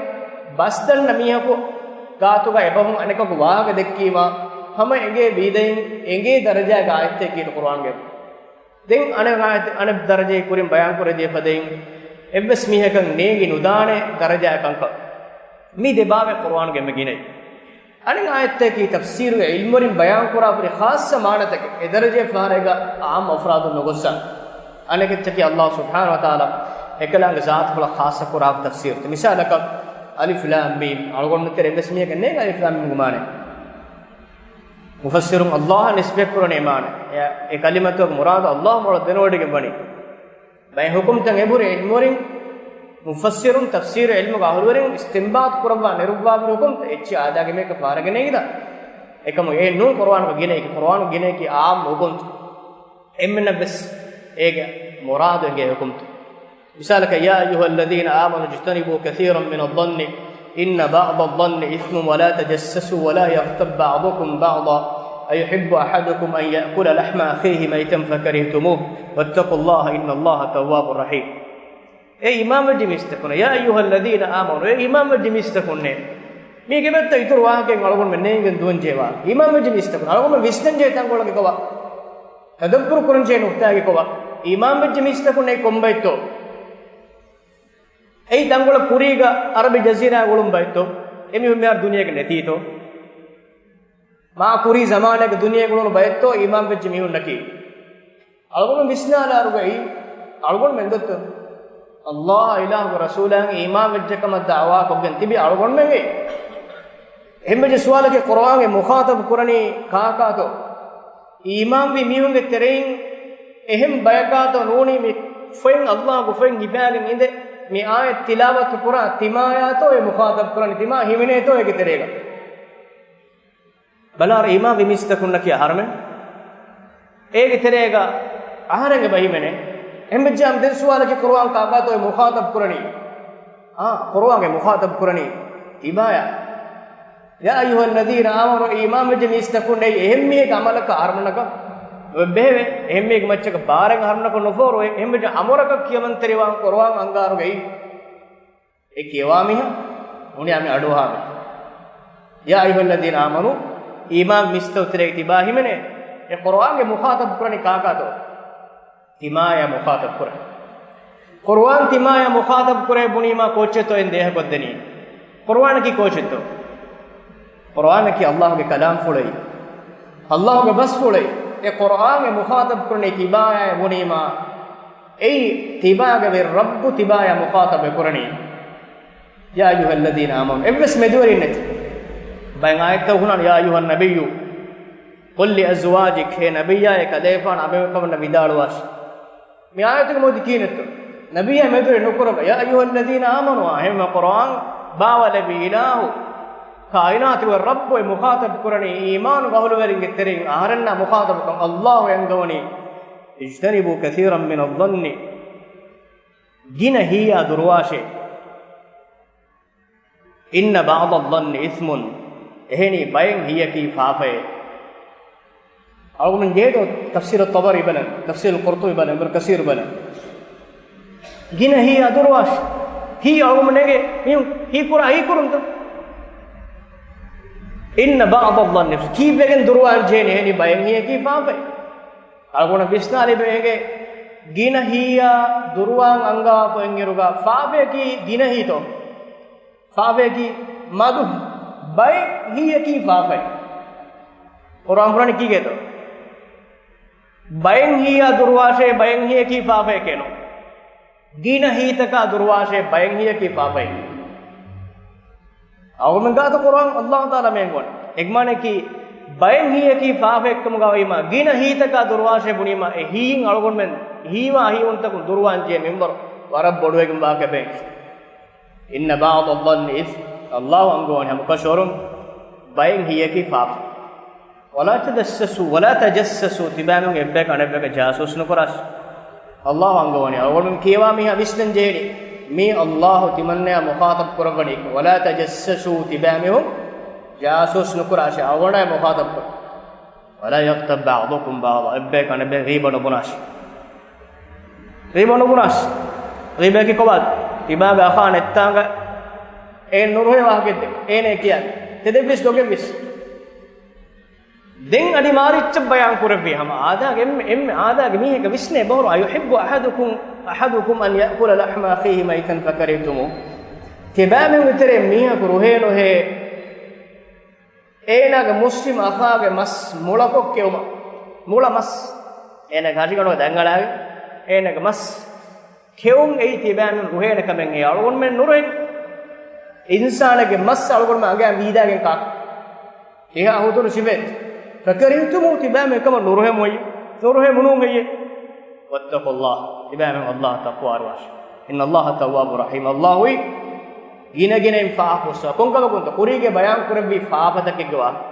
ބަސް ދަންނަ މީހަކު ގާތުގަ އެބަހުން އަނެކަކު ވާހަކަ ދެއްކީމާ، ހަމަ އެނގޭ ވީދައިން އެނގޭ ދަރަޖާގެ އާޔަތެއް ކީރިތި ޤުރުއާނުގެ. ދެން އަނެއް އާޔަތެއް، އަނެއް ދަރަޖައެއް ކުރިން ބަޔާންކުރެއްވިއްޔާ ފަދައިން، އެއްވެސް މީހަކަށް ނޭނގި ނުދާނެ ދަރަޖައެއް ކަންކަން. މި ދެބާވަތް ޤުރުއާނުގެ އެންމެ ގިނައީ. އަނެއް އާޔަތަކީ ތަފްސީރުގެ ޢިލްމުވެރިން ބަޔާންކުރާފައި ޚާއްޞަ މާނަތަކެއް، އެ ދަރަޖައެއް ފަހަރައިގަ ޢާއްމު އަފްރާދުން ނުގޮއްސާ. އަނެކައްޗަކީ އައްލާހު ސުބްޙާނަހު ވަތަޢާލާ އެކަލާނގެ ޒާތުފުޅަށް ޚާއްޞަ ކުރާ ތަފްސީރު. މިސާލަކަށް، އަލިފް ލާމް މީމް، އަޅުގަނޑު ތެރޭ އެއްވެސް މީހަކަށް ނޭނގޭ އަލިފް ލާމް މީމްގެ މާނަ. މުފައްސިރުން އައްލާހަށް ނިސްބަތްކުރަނީ މާނަ. އެ، އެ ކަލިމަތުގެ މުރާދު އައްލާހު މޮޅަށް ދެނެވޮޑިގެން ވަނީ. ބައެއް ޙުކުމްތައް އެބުރި ޢިލްމުވެރިން، މުފައްސިރުން، ތަފްސީރު ޢިލްމުގެ އަހުލުވެރިން އިސްތިންބާޠު ކުރައްވާ ނެރުއްވާފަ ޙުކުމްތައް އެއްޗެއް އާދައިގެ މީހަކަށް ފަހަރަގެން ނޭނގިދާނެ. އެކަމު އެ ނޫން ޤުރުއާނުގެ ގިނައިގެ، ޤުރުއާނުގެ ގިނައިގެ ޢާއްމު ޙުކުމްތައް. އެންމެންނަށް ވެސް އޭގެ މުރާދު އެނގޭ ޙުކުމްތައް. މިސާލަކަށް، يا أيها الذين آمنوا اجتنبوا كثيرا من الظن إن بعض الظن إثم ولا تجسسوا ولا يغتب بعضكم بعضا أيحب أحدكم أن يأكل لحم أخيه ميتا فكرهتموه واتقوا الله إن الله تواب رحيم. އޭ އީމާންވެއްޖެ މީސްތަކުންނޭ، يا أيها الذين آمنوا، އޭ އީމާންވެއްޖެ މީސްތަކުންނޭ. މީގެ މެއްތަ އިތުރު ވާހަކައެއް އަޅުގަނޑުމެން ނޭނގެން ދުވަންޖެހޭ ވާހަކަ. އީމާންވެއްޖެ މީސްތަކުން އަޅުގަނޑުމެން ވިސްނަންޖެހޭ ތަންކޮޅަކީ ކޮބާ؟ ތަދައްބުރު ކުރަންޖެހޭ ނުކްތާއަކީ ކޮބާ؟ އީމާންވެއްޖެ މީސްތަކުން އެއީ ކޮންބައެއްތޯ؟ އެއީ ތަންކޮޅެއް ކުރީގަ އަރަބި ޖަޒީރާގަ އުޅުނު ބައެއްތޯ؟ އެމީހުން މިހާރު ދުނިޔޭގަ ނެތީތޯ؟ މާ ކުރީ ޒަމާނެއްގަ ދުނިޔޭގަ އުޅުނު ބައެއްތޯ އީމާންވެއްޖެ މީހުންނަކީ؟ އަޅުގަނޑު ވިސްނާލާއިރުގައި އަޅުގަނޑުމެން ދޮއްތޯ؟ އައްލާހާ އިލާހުގެ ރަސޫލާއަށް އީމާންވެއްޖެ ކަމަށް ދަޢުވާ ކޮށްގެން ތިބި އަޅުގަނޑުމެންގެ. އެހެންވެއްޖެ ސުވާލަކީ ޤުރުއާންގެ މުޚާޠަބު ކުރަނީ ކާކާތޯ؟ އީމާންވި މީހުންގެ ތެރެއިން އެހެން ބަޔަކާތޯ ނޫނީ މި ފޮތް އައްލާހުގެ ފޮތް ހިފާގެން އިނދެ މި އާޔަތް ތިލާވަތު ކުރާ ތިމާޔާތޯ އެ މުޚާޠަބު ކުރަނީ؟ ތިމާ ހިމެނޭތޯ އޭގެ ތެރޭގަ؟ ބަލާރަ އީމާންވި މީސްތަކުންނަކީ އަހަރެމެން. އޭގެ ތެރޭގަ އަހަރެން އެބަ ހިމެނޭ. އެހެންވެއްޖާމަ ދެން ސުވާލަކީ ޤުރުއާން ކާކާތޯ އެ މުޚާޠަބު ކުރަނީ؟ އާ، ޤުރުއާން އެ މުޚާޠަބު ކުރަނީ ތިބާޔާ. يا أيها الذين آمنوا، އީމާންވެއްޖެ މީސްތަކުންނޭ އެހެން މީހެއްގެ ޢަމަލަކަށް އަހަރެމެންނަކަށް ނުއެއްބެހެވޭ. އެހެން މީހެއްގެ މައްޗަކަށް ބާރެއް އަހަރެމެންނަކަށް ނުފޯރުވޭ. އެހެންވެއްޖެ އަމުރަކަށް ކިޔަމަންތެރިވާން ޤުރުއާން އަންގާރުގައި އެ ކިޔަވާ މީހާ ހުނި އަމި އަޑުއަހާ މީހާ. يا أيها الذين آمنوا، އީމާން މީސްތަކު ތެރޭގަ ތިބާ ހިމެނޭ. އެ ޤުރުއާންގެ މުޚާޠަބު ކުރަނީ ކާކާތޯ؟ ތިމާޔާ މުޚާޠަބު ކުރަނީ. ޤުރުއާން ތިމާޔާ މުޚާޠަބު ކުރޭ ބުނީމާ ކޯއްޗެއްތޯ އެން ދޭހަކޮށްދެނީ؟ ޤުރުއާނަކީ ކޯއްޗެއްތޯ؟ ޤުރުއާނަކީ އައްލާހުގެ ކަލާމްފުޅެއް. އައްލާހުގެ ބަސްފުޅެއް. އެ ޤުރުއާން އެ މުޚާޠަބު ކުރަނީ ތިބާޔާ ބުނީމާ، އެއީ ތިބާގެ ވެރި ރައްބު ތިބާޔާ މުޚާޠަބު ކުރަނީ. يا أيها الذين آمنوا، އެއްވެސް މެދުވެރިން ނެތި. ބައެއް އާޔަތްތައް ހުންނާނެ، يا أيها النبي قل لأزواجك، ހޭ ނަބިއްޔާ، އެ ކަލޭފާނު އަނބިމެންކަމަށް ވިދާޅުވާށި. މި އާޔަތުގެ މުއްދަތު ކީނެއްތޯ؟ ނަބިއްޔާ މެދުވެރި ނުކުރައްވާ. يا أيها الذين آمنوا، އާ އެހެންވީމަ ޤުރުއާން ބާވައިލެއްވި އިލާހު، ކާއިނާތުގެ ރައްބު އެ މުޚާޠަބު ކުރަނީ އީމާނު އަހުލުވެރިންގެ ތެރެއިން އަހަރެންނާ މުޚާޠަބުކޮށް އައްލާހު އަންގަވަނީ، اجتنبوا كثيرا من الظن، ގިނަ ހީއާ ދުރުވާށޭ. إن بعض الظن إثم، އެހެނީ ބައެއް ހީއަކީ ފާފައޭ. އަޅުގަނޑު ޖެހޭތޯ ތަފްސީރު ޠަބަރީ ބަލަން، ތަފްސީރު ޤުރްޠުބީ ބަލަން، އިބްނު ކަސީރު ބަލަން. ގިނަ ހީއާ ދުރުވާށޭ. ހީ އަޅުގަނޑު ނޭނގޭ މީހުން ހީ ކުރާ ހީ ކުރުންތަ؟ إن بعض الظن، ކީއްވެގެން ދުރުވާން ޖެހޭނީ؟ އެހެނީ ބައެއް ހީއަކީ ފާފައޭ. އަޅުގަނޑަށް ވިސްނާލެވޭ ގިނަ ހީއާ ދުރުވާން އަންގާފަ އިންއިރުގަ ފާފަޔަކީ ގިނަ ހީތޯ؟ ފާފަޔަކީ މަދު ހި-، ބައެއް ހީއަކީ ފާފައޭ. ޤުރުއާން ބުނަނީ ކީކޭތޯ؟ ބައެއް ހީއާ ދުރުވާށޭ، ބައެއް ހީއަކީ ފާފަޔަކޭނު. ގިނަ ހީތަކާ ދުރުވާށޭ، ބައެއް ހީއަކީ ފާފައޭ. އަޅުގަނޑުމެން ގާތު ޤުރުއާން އައްލާހު ތަޢާލާ މި އަންގަވަނީ. އެގެ މާނައަކީ ބައެއް ހީއަކީ ފާފައެއްކަމުގަ ވީމަ، ގިނަ ހީތަކާ ދުރުވާށޭ ބުނީމަ، އެ ހީއިން އަޅުގަނޑުމެން ހީވާ ހީވުންތަކުން ދުރުވާން ޖެހޭ މިންވަރު ވަރަށް ބޮޑުވެގެން ވާކަމެއް. إن بعض الظن إثم، އައްލާހު އަންގަވަނީ ހަމަކަށަވަރުން ބައެއް ހީއަކީ ފާފަ. ولا تجسسوا، ولا تجسسوا، ތިބާމީހުން އެއްބަޔަކު އަނެއްބަޔަކަށް ޖާސޫސް ނުކުރާށި. އައްލާހު އަންގަވަނީ އަޅުގަނޑުމެން ކިޔަވާ މީހާ ވިސްނަން ޖެހޭނީ. މީ އައްލާހު ތިމަންނަޔާ މުޚާޠަބު ކުރައްވަނީ. ولا تجسسوا، ތިބާމީހުން ޖާސޫސް ނުކުރާށޭ، އަޅުގަނޑާ މުޚާޠަބު ކުރަނީ. ولا يغتب بعضكم بعضا، އެއްބަޔަކު އަނެއްބަޔަށް ޣީބަ ނުބުނާށި. ޣީބަ ނުބުނާށި. ޣީބަޔަކީ ކޮބާ؟ ތިބާގެ އަޚާ ނެތްތާނގަ އޭނަ ނުރުހޭ ވާހަކައެއް ދެ. އޭނަ ކިޔާލި. ތެދެއްވިސް ދޮގެއްވިސް. ދެން އަދި މާރިއްޗަށް ބަޔާން ކުރެއްވީ ހަމަ އާދާގެ އެންމެ، އެންމެ އާދާގެ މީހެއްގެ ވިސްނޭ ބަހުރު، أيحب أحدكم، أحدكم أن يأكل لحم أخيه ميتا فكرهتموه. ތިބާމެންގެ ތެރެއިން މީހަކު ރުހޭ ނުހޭ އޭނާގެ މުސްލިމް އަޚާގެ މަސް މުޅަކޮށް ކެއުމަށް. މުޅަ މަސް. އޭނާގެ ހަށިގަނޑުގަ ދަތް އަޅާގެން އޭނާގެ މަސް ކެއުން އެއީ ތިބާމެން ރުހޭނެ ކަމެއް. އެ އަޅުގަނޑުމެން ނުރުހޭނެ. އިންސާނެއްގެ މަސް އަޅުގަނޑުމެން އަނގަޔަށް ވީދާގެން ކާ. އެހާ ހުތުރު ސިފައެއް. فكرهتموه، ތިބާމެން އެކަމަށް ނުރުހެމު އެއްޔެ. ނުރުހެމުނޫން އެއްޔެ. واتقوا الله، ތިބާމެން އައްލާހަށް ތަޤްވާވާށި. إن الله تواب رحيم، އައްލާހުއީ ގިނަގިނައިން ފާފަ ފުއްސަވާ. ކޮންކަމަކުންތަ؟ ކުރީގެ ބަޔާން ކުރެއްވި ފާފަތަކެއްގެ ވާހަކަ.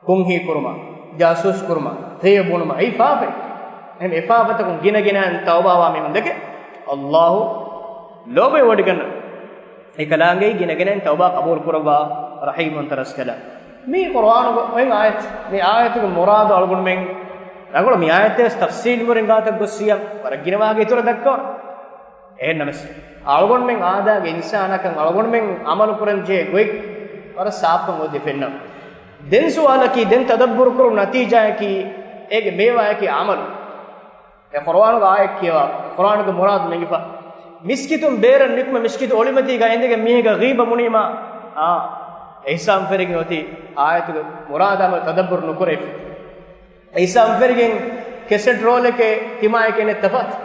ކުންހީ ކުރުމަށް، ޖާސޫސް ކުރުމަށް، ތެޔޮ ބުނުމަށް، އެއީ ފާފައެއް. އެހެން އެ ފާފަތަކުން ގިނަގިނައިން ތައުބާވާ މީހުން ދެކެ އައްލާހު ލޯބިވެވޮޑިގަންނަ. އެކަލާނގެއީ ގިނަގިނައިން ތައުބާ ޤަބޫލު ކުރައްވާ ރަޙީމުންތަ ރަސްކަލާނގެ. މީ ޤުރުއާނުގެ އޮތް އާޔަތް. މި އާޔަތުގެ މުރާދު އަޅުގަނޑުމެން ރަނގަޅު މި އާޔަތެއް ތަފްސީލް ނުކުރިން ގާތަށް ގޮއްސިޔަ ވަރަށް ގިނަ ވާހަކަ އިތުރަށް ދައްކަވާ. އެހެންނަމަސް، އަޅުގަނޑުމެން އާދައިގެ އިންސާނަކަށް އަޅުގަނޑުމެން އަމަލު ކުރަން ޖެހޭ ގޮތް ވަރަށް ސާފުކަން އޮތީ ފެންނަ. ދެން ސުވާލަކީ، ދެން ތަދައްބުރު ކުރުން ނަތީޖާއަކީ، އޭގެ މޭވާއަކީ އަމަލު. އެ ޤުރުއާނުގެ އާޔަތް ކިޔަވާ، ޤުރުއާނުގެ މުރާދު ނެގިފަ، މިސްކިތުން ބޭރަށް ނިކުމެ މިސްކިތު އޮޅިމަތީގަ އިނދެގެން މީހެއްގަ ޣީބަ ބުނީމާ، އާ، އެހިސާބުން ފެށިގެން އޮތީ އާޔަތުގެ މުރާދާ އަމަލު ތަދައްބުރު ނުކުރެވި. އެހިސާބުން ފެށިގެން ކެސެޓް ރޯލެކޭ ތިމާއެކޭ ނެތް ތަފާތު.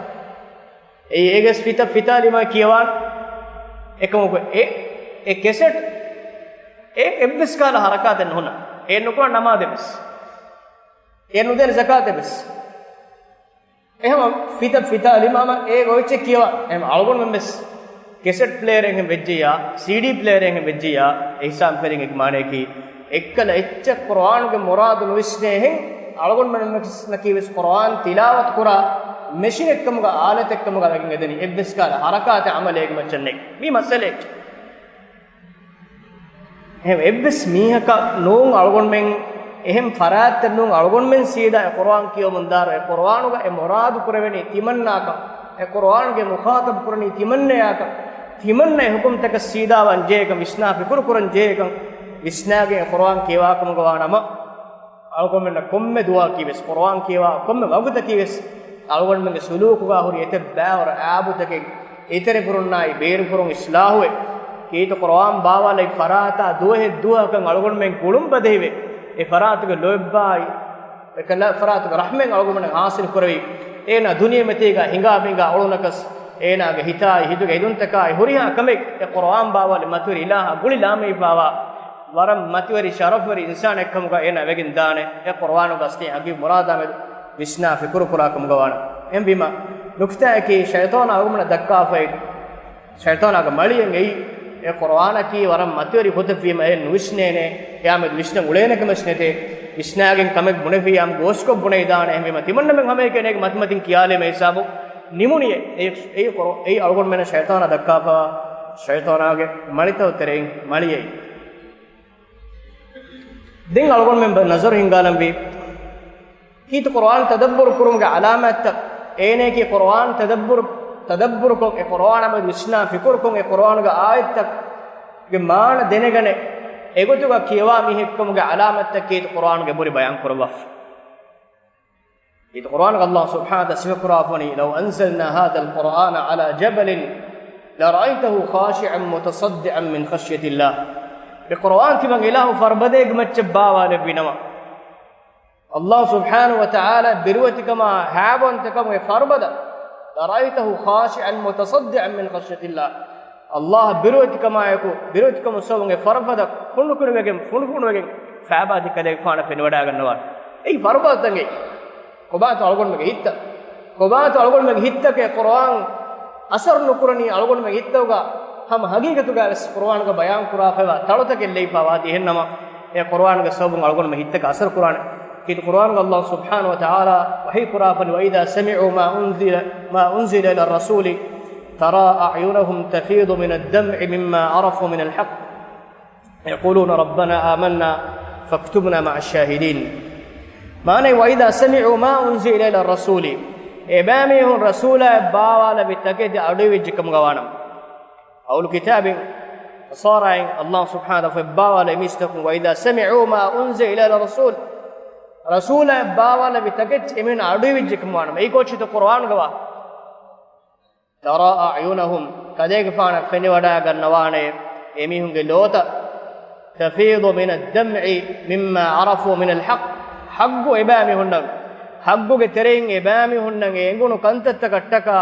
އެއީ އޭގެ ފިތަ، ފިތާލީމާ ކިޔަވާން. އެކަމަކު އެ، އެ ކެސެޓް އެ އެއްވެސް ކަހަލަ ހަރަކާތެއް ނުހުންނަ. އެ ނުކުޅަން ނަމާދެއް ވެސް. އެ ނުދޭނެ ޒަކާތެއް ވެސް. އެހެން ފިތަ، ފިތާލީމާ އޭގެ އޮތްޗެއް ކިޔަވާ. އެހެން އަޅުގަނޑުމެން ވެސް ކެސެޓް ޕްލޭއަރެއް ހެން ވެއްޖިއްޔާ، ސީޑީ ޕްލޭއަރެއް ހެން ވެއްޖިއްޔާ، އެހިސާބުން ފެށިގެން އެކި މާނަޔަކީ، އެއްކަލަ އެއްޗެއް ޤުރުއާނުގެ މުރާދު ނުވިސްނޭހެން، އަޅުގަނޑުމެންނަކީ ވެސް ޤުރުއާން ތިލާވަތު ކުރާ މެޝިނެއްކަމުގަ، އާލަތެއްކަމުގަ ވެގެން އެދެނީ. އެއްވެސް ކަހަލަ ހަރަކާތެއް ޢަމަލެއް އޭގެ މައްޗަށް ނެތް. މީ މައްސަލައެއް. އެހެން އެއްވެސް މީހަކަށް ނޫން އަޅުގަނޑުމެން، އެހެން ފަރާތްތައް ނޫން އަޅުގަނޑުމެން ސީދާ އެ ޤުރުއާން ކިޔަވަމުންދާއިރު، އެ ޤުރުއާނުގަ އެ މުރާދު ކުރެވެނީ ތިމަންނާކަން، އެ ޤުރުއާންގެ މުޚާޠަބު ކުރަނީ ތިމަންނަޔާކަން، ތިމަންނަ އެ ޙުކުމްތަކަށް ސީދާވާން ޖެހޭކަން، ވިސްނާ ފިކުރު ކުރަން ޖެހޭކަން، ވިސްނާގެން އެ ޤުރުއާން ކިޔަވާކަމުގަ ވާނަމަ، އަޅުގަނޑުމެންނަށް ކޮންމެ ދުވަހަކީ ވެސް، ޤުރުއާން ކިޔަވާ ކޮންމެ ވަގުތަކީ ވެސް، އަޅުގަނޑުމެންގެ ސުލޫކުގަ ހުރި އެތައް ބައިވަރު އައިބުތަކެއް، އެތެރެފުރުންނާއި ބޭރުފުރުން އިޞްލާޙުވެ، ކީރިތި ޤުރުއާން ބާވާލައި ފަރާތާ ދުވަހެއް ދުވަހަކަށް އަޅުގަނޑުމެން ގުޅުން ބަދެހިވެ، އެ ފަރާތުގެ ލޯތްބާއި، އެކަލާ ފަރާތުގެ ރަޙްމަތް އަޅުގަނޑުމެން ޙާޞިލް ކުރެވި، އޭނާ ދުނިޔެމަތީގަ ހިނގާ ބިނގާ އުޅުނަކަސް، އޭނާގެ ހިތާއި ހިތުގެ އެދުންތަކާއި ހުރިހާ ކަމެއް އެ ޤުރުއާން ބާވާލި މަތިވެރި އިލާހާ ގުޅި ލާމެހިފާވާ ވަރަށް މަތިވެރި ޝަރަފުވެރި އިންސާނެއްކަމުގަ އޭނާ ވެގެން ދާނެ. އެ ޤުރުއާނުގެ އަސްލީ ހަގީގީ މުރާދާމެދު ވިސްނާ ފިކުރު ކުރާ ކަމުގަ ވާނެ. އެހެންވީމަ، ނުކުތާއަކީ ޝައިޠާނާ އަޅުގަނޑަށް ދައްކާފައި، ޝައިޠާނާގެ މަޅިއެއް އެއީ، އެ ޤުރުއާނަކީ ވަރަށް މަތިވެރި ފޮތެއްވީމަ އެ ނުވިސްނޭނެ، އެއާމެދު ވިސްނަން އުޅޭނެ ކަމެއް ނެތޭ، ވިސްނާގެން ކަމެއް ބުނެފިއްޔާ އަމު ގޯސްކޮށް ބުނެވިދާނެ. އެހެންވީމަ، ތިމަންނަމެން ހަމައެކަނި އޭގެ މަތިމަތިން ކިޔާލީމަ ހިސާބު ނިމުނިއެ. އެ، އެއީ ޤުރު، އެއީ އަޅުގަނޑުމެންނަށް ޝައިޠާނާ ދައްކާފައިވާ ޝައިޠާނާގެ މަޅިތައް ތެރެއިން މަޅިއެއް. ދެން އަޅުގަނޑުމެން ނަޒަރު ހިންގާލަންވީ، ކީރިތި ޤުރުއާން ތަދައްބުރު ކުރުމުގެ ޢަލާމާތްތައް، އޭނައަކީ ޤުރުއާން ތަދައްބުރު، ތަދައްބުރުކޮށް، އެ ޤުރުއާނާ މެދު ވިސްނާ ފިކުރުކޮށް، އެ ޤުރުއާނުގެ އާޔަތްތައްގެ މާނަ ދެނެގަނެ، އެގޮތުގަ ކިޔަވާ މީހެއްކަމުގެ ޢަލާމާތްތައް ކީރިތި ޤުރުއާނުގެ ބުރި ބަޔާން ކުރައްވާފަ. އިދު ޤުރުއާނުގަ ﷲ ސުބްޙާނަހޫ ވަތަޢާލާ ސިފަކުރާފަ ވަނީ، "لو أنزلنا هذا القرآن على جبل لرأيته خاشعا متصدعا من خشية الله." މި ޤުރުއާން ތިމަން އިލާހު ފަރުބަދައެއްގެ މައްޗަށް ބާވާލެއްވިނަމަ، ﷲ ސުބްޙާނަހޫ ވަތަޢާލާ ބިރުވެތިކަމާ ހައިބަވަންތަކަމުގެ ފަރުބަދަ، "لرأيته خاشعا متصدعا من خشية الله." ﷲ ބިރުވެތިކަމާއެކު، ބިރުވެތިކަމުގެ ސަބަބުން އެ ފަރުބަދަ ކުނޑުކުނޑުވެގެން، ފުނޑުފުނޑުވެގެން ފައިބާ ތި ކަލޭގެފާނަށް ފެނިވަޑައިގަންނަވާނެ. އެއީ ފަރުބަދަތަކެއް. ކޮބާތޯ އަޅުގަނޑުމެންގެ ހިތްތައް، ކޮބާތޯ އަޅުގަނޑުމެންގެ ހިތްތަކެއް ޤުރުއާން އަސަރު ނުކުރަނީ؟ އަޅުގަނޑުމެންގެ ހިތްތަކުގަ ހަމަ ހަގީގަތުގަ ވެސް ޤުރުއާނުގަ ބަޔާން ކުރާފައިވާ ތަޅުތަކެއް ލެއިފައިވާތީ. އެހެންނަމަ، އެ ޤުރުއާނުގެ ސަބަބުން އަޅުގަނޑުމެން ހިތްތަކަށް އަސަރު ކުރާނެ. ކީރިތި ޤުރުއާނުގަ ﷲ ސުބްޙާނަހޫ ވަތަޢާލާ ވަޙީ ކުރާފަނި، "وإذا سمعوا ما أنزل، ما أنزل إلى الرسول ترى أعينهم تفيض من الدمع مما عرفوا من الحق." يقولون ربنا آمنا فاكتبنا مع الشاهدين. މާނައީ، "وإذا سمعوا ما أنزل إلى الرسول." އެބައިމީހުން ރަސޫލާއަށް ބާވާލެވި ތަކެތި އަޑުއިވިއްޖެ ކަމުގަ ވާނަމަ. އަހުލު ކިތާބިން ނަޞާރާއިން ﷲ ސުބްޙާނަހޫ ވަތަޢާލާ ބާވާލެވި މީސްތަކުން، "وإذا سمعوا ما أنزل إلى الرسول." ރަސޫލާއަށް ބާވާލެވި ތަކެތި އެމީހުން އަޑުއިވިއްޖެ ކަމުގަ ވާނަމަ. އެއީ ކޯއްޗެއްތޯ ޤުރުއާނުގަ ވާ؟ ترى أعينهم، ކަލޭގެފާނަށް ފެނިވަޑައިގަންނަވާނެ އެމީހުންގެ ލޯތައް، تفيض من الدمع مما عرفوا من الحق، ޙައްޤު އެބައިމީހުންނަށް، ޙައްޤުގެ ތެރެއިން އެބައިމީހުންނަށް އެ އެނގުނު ކަންތައްތަކަށްޓަކާ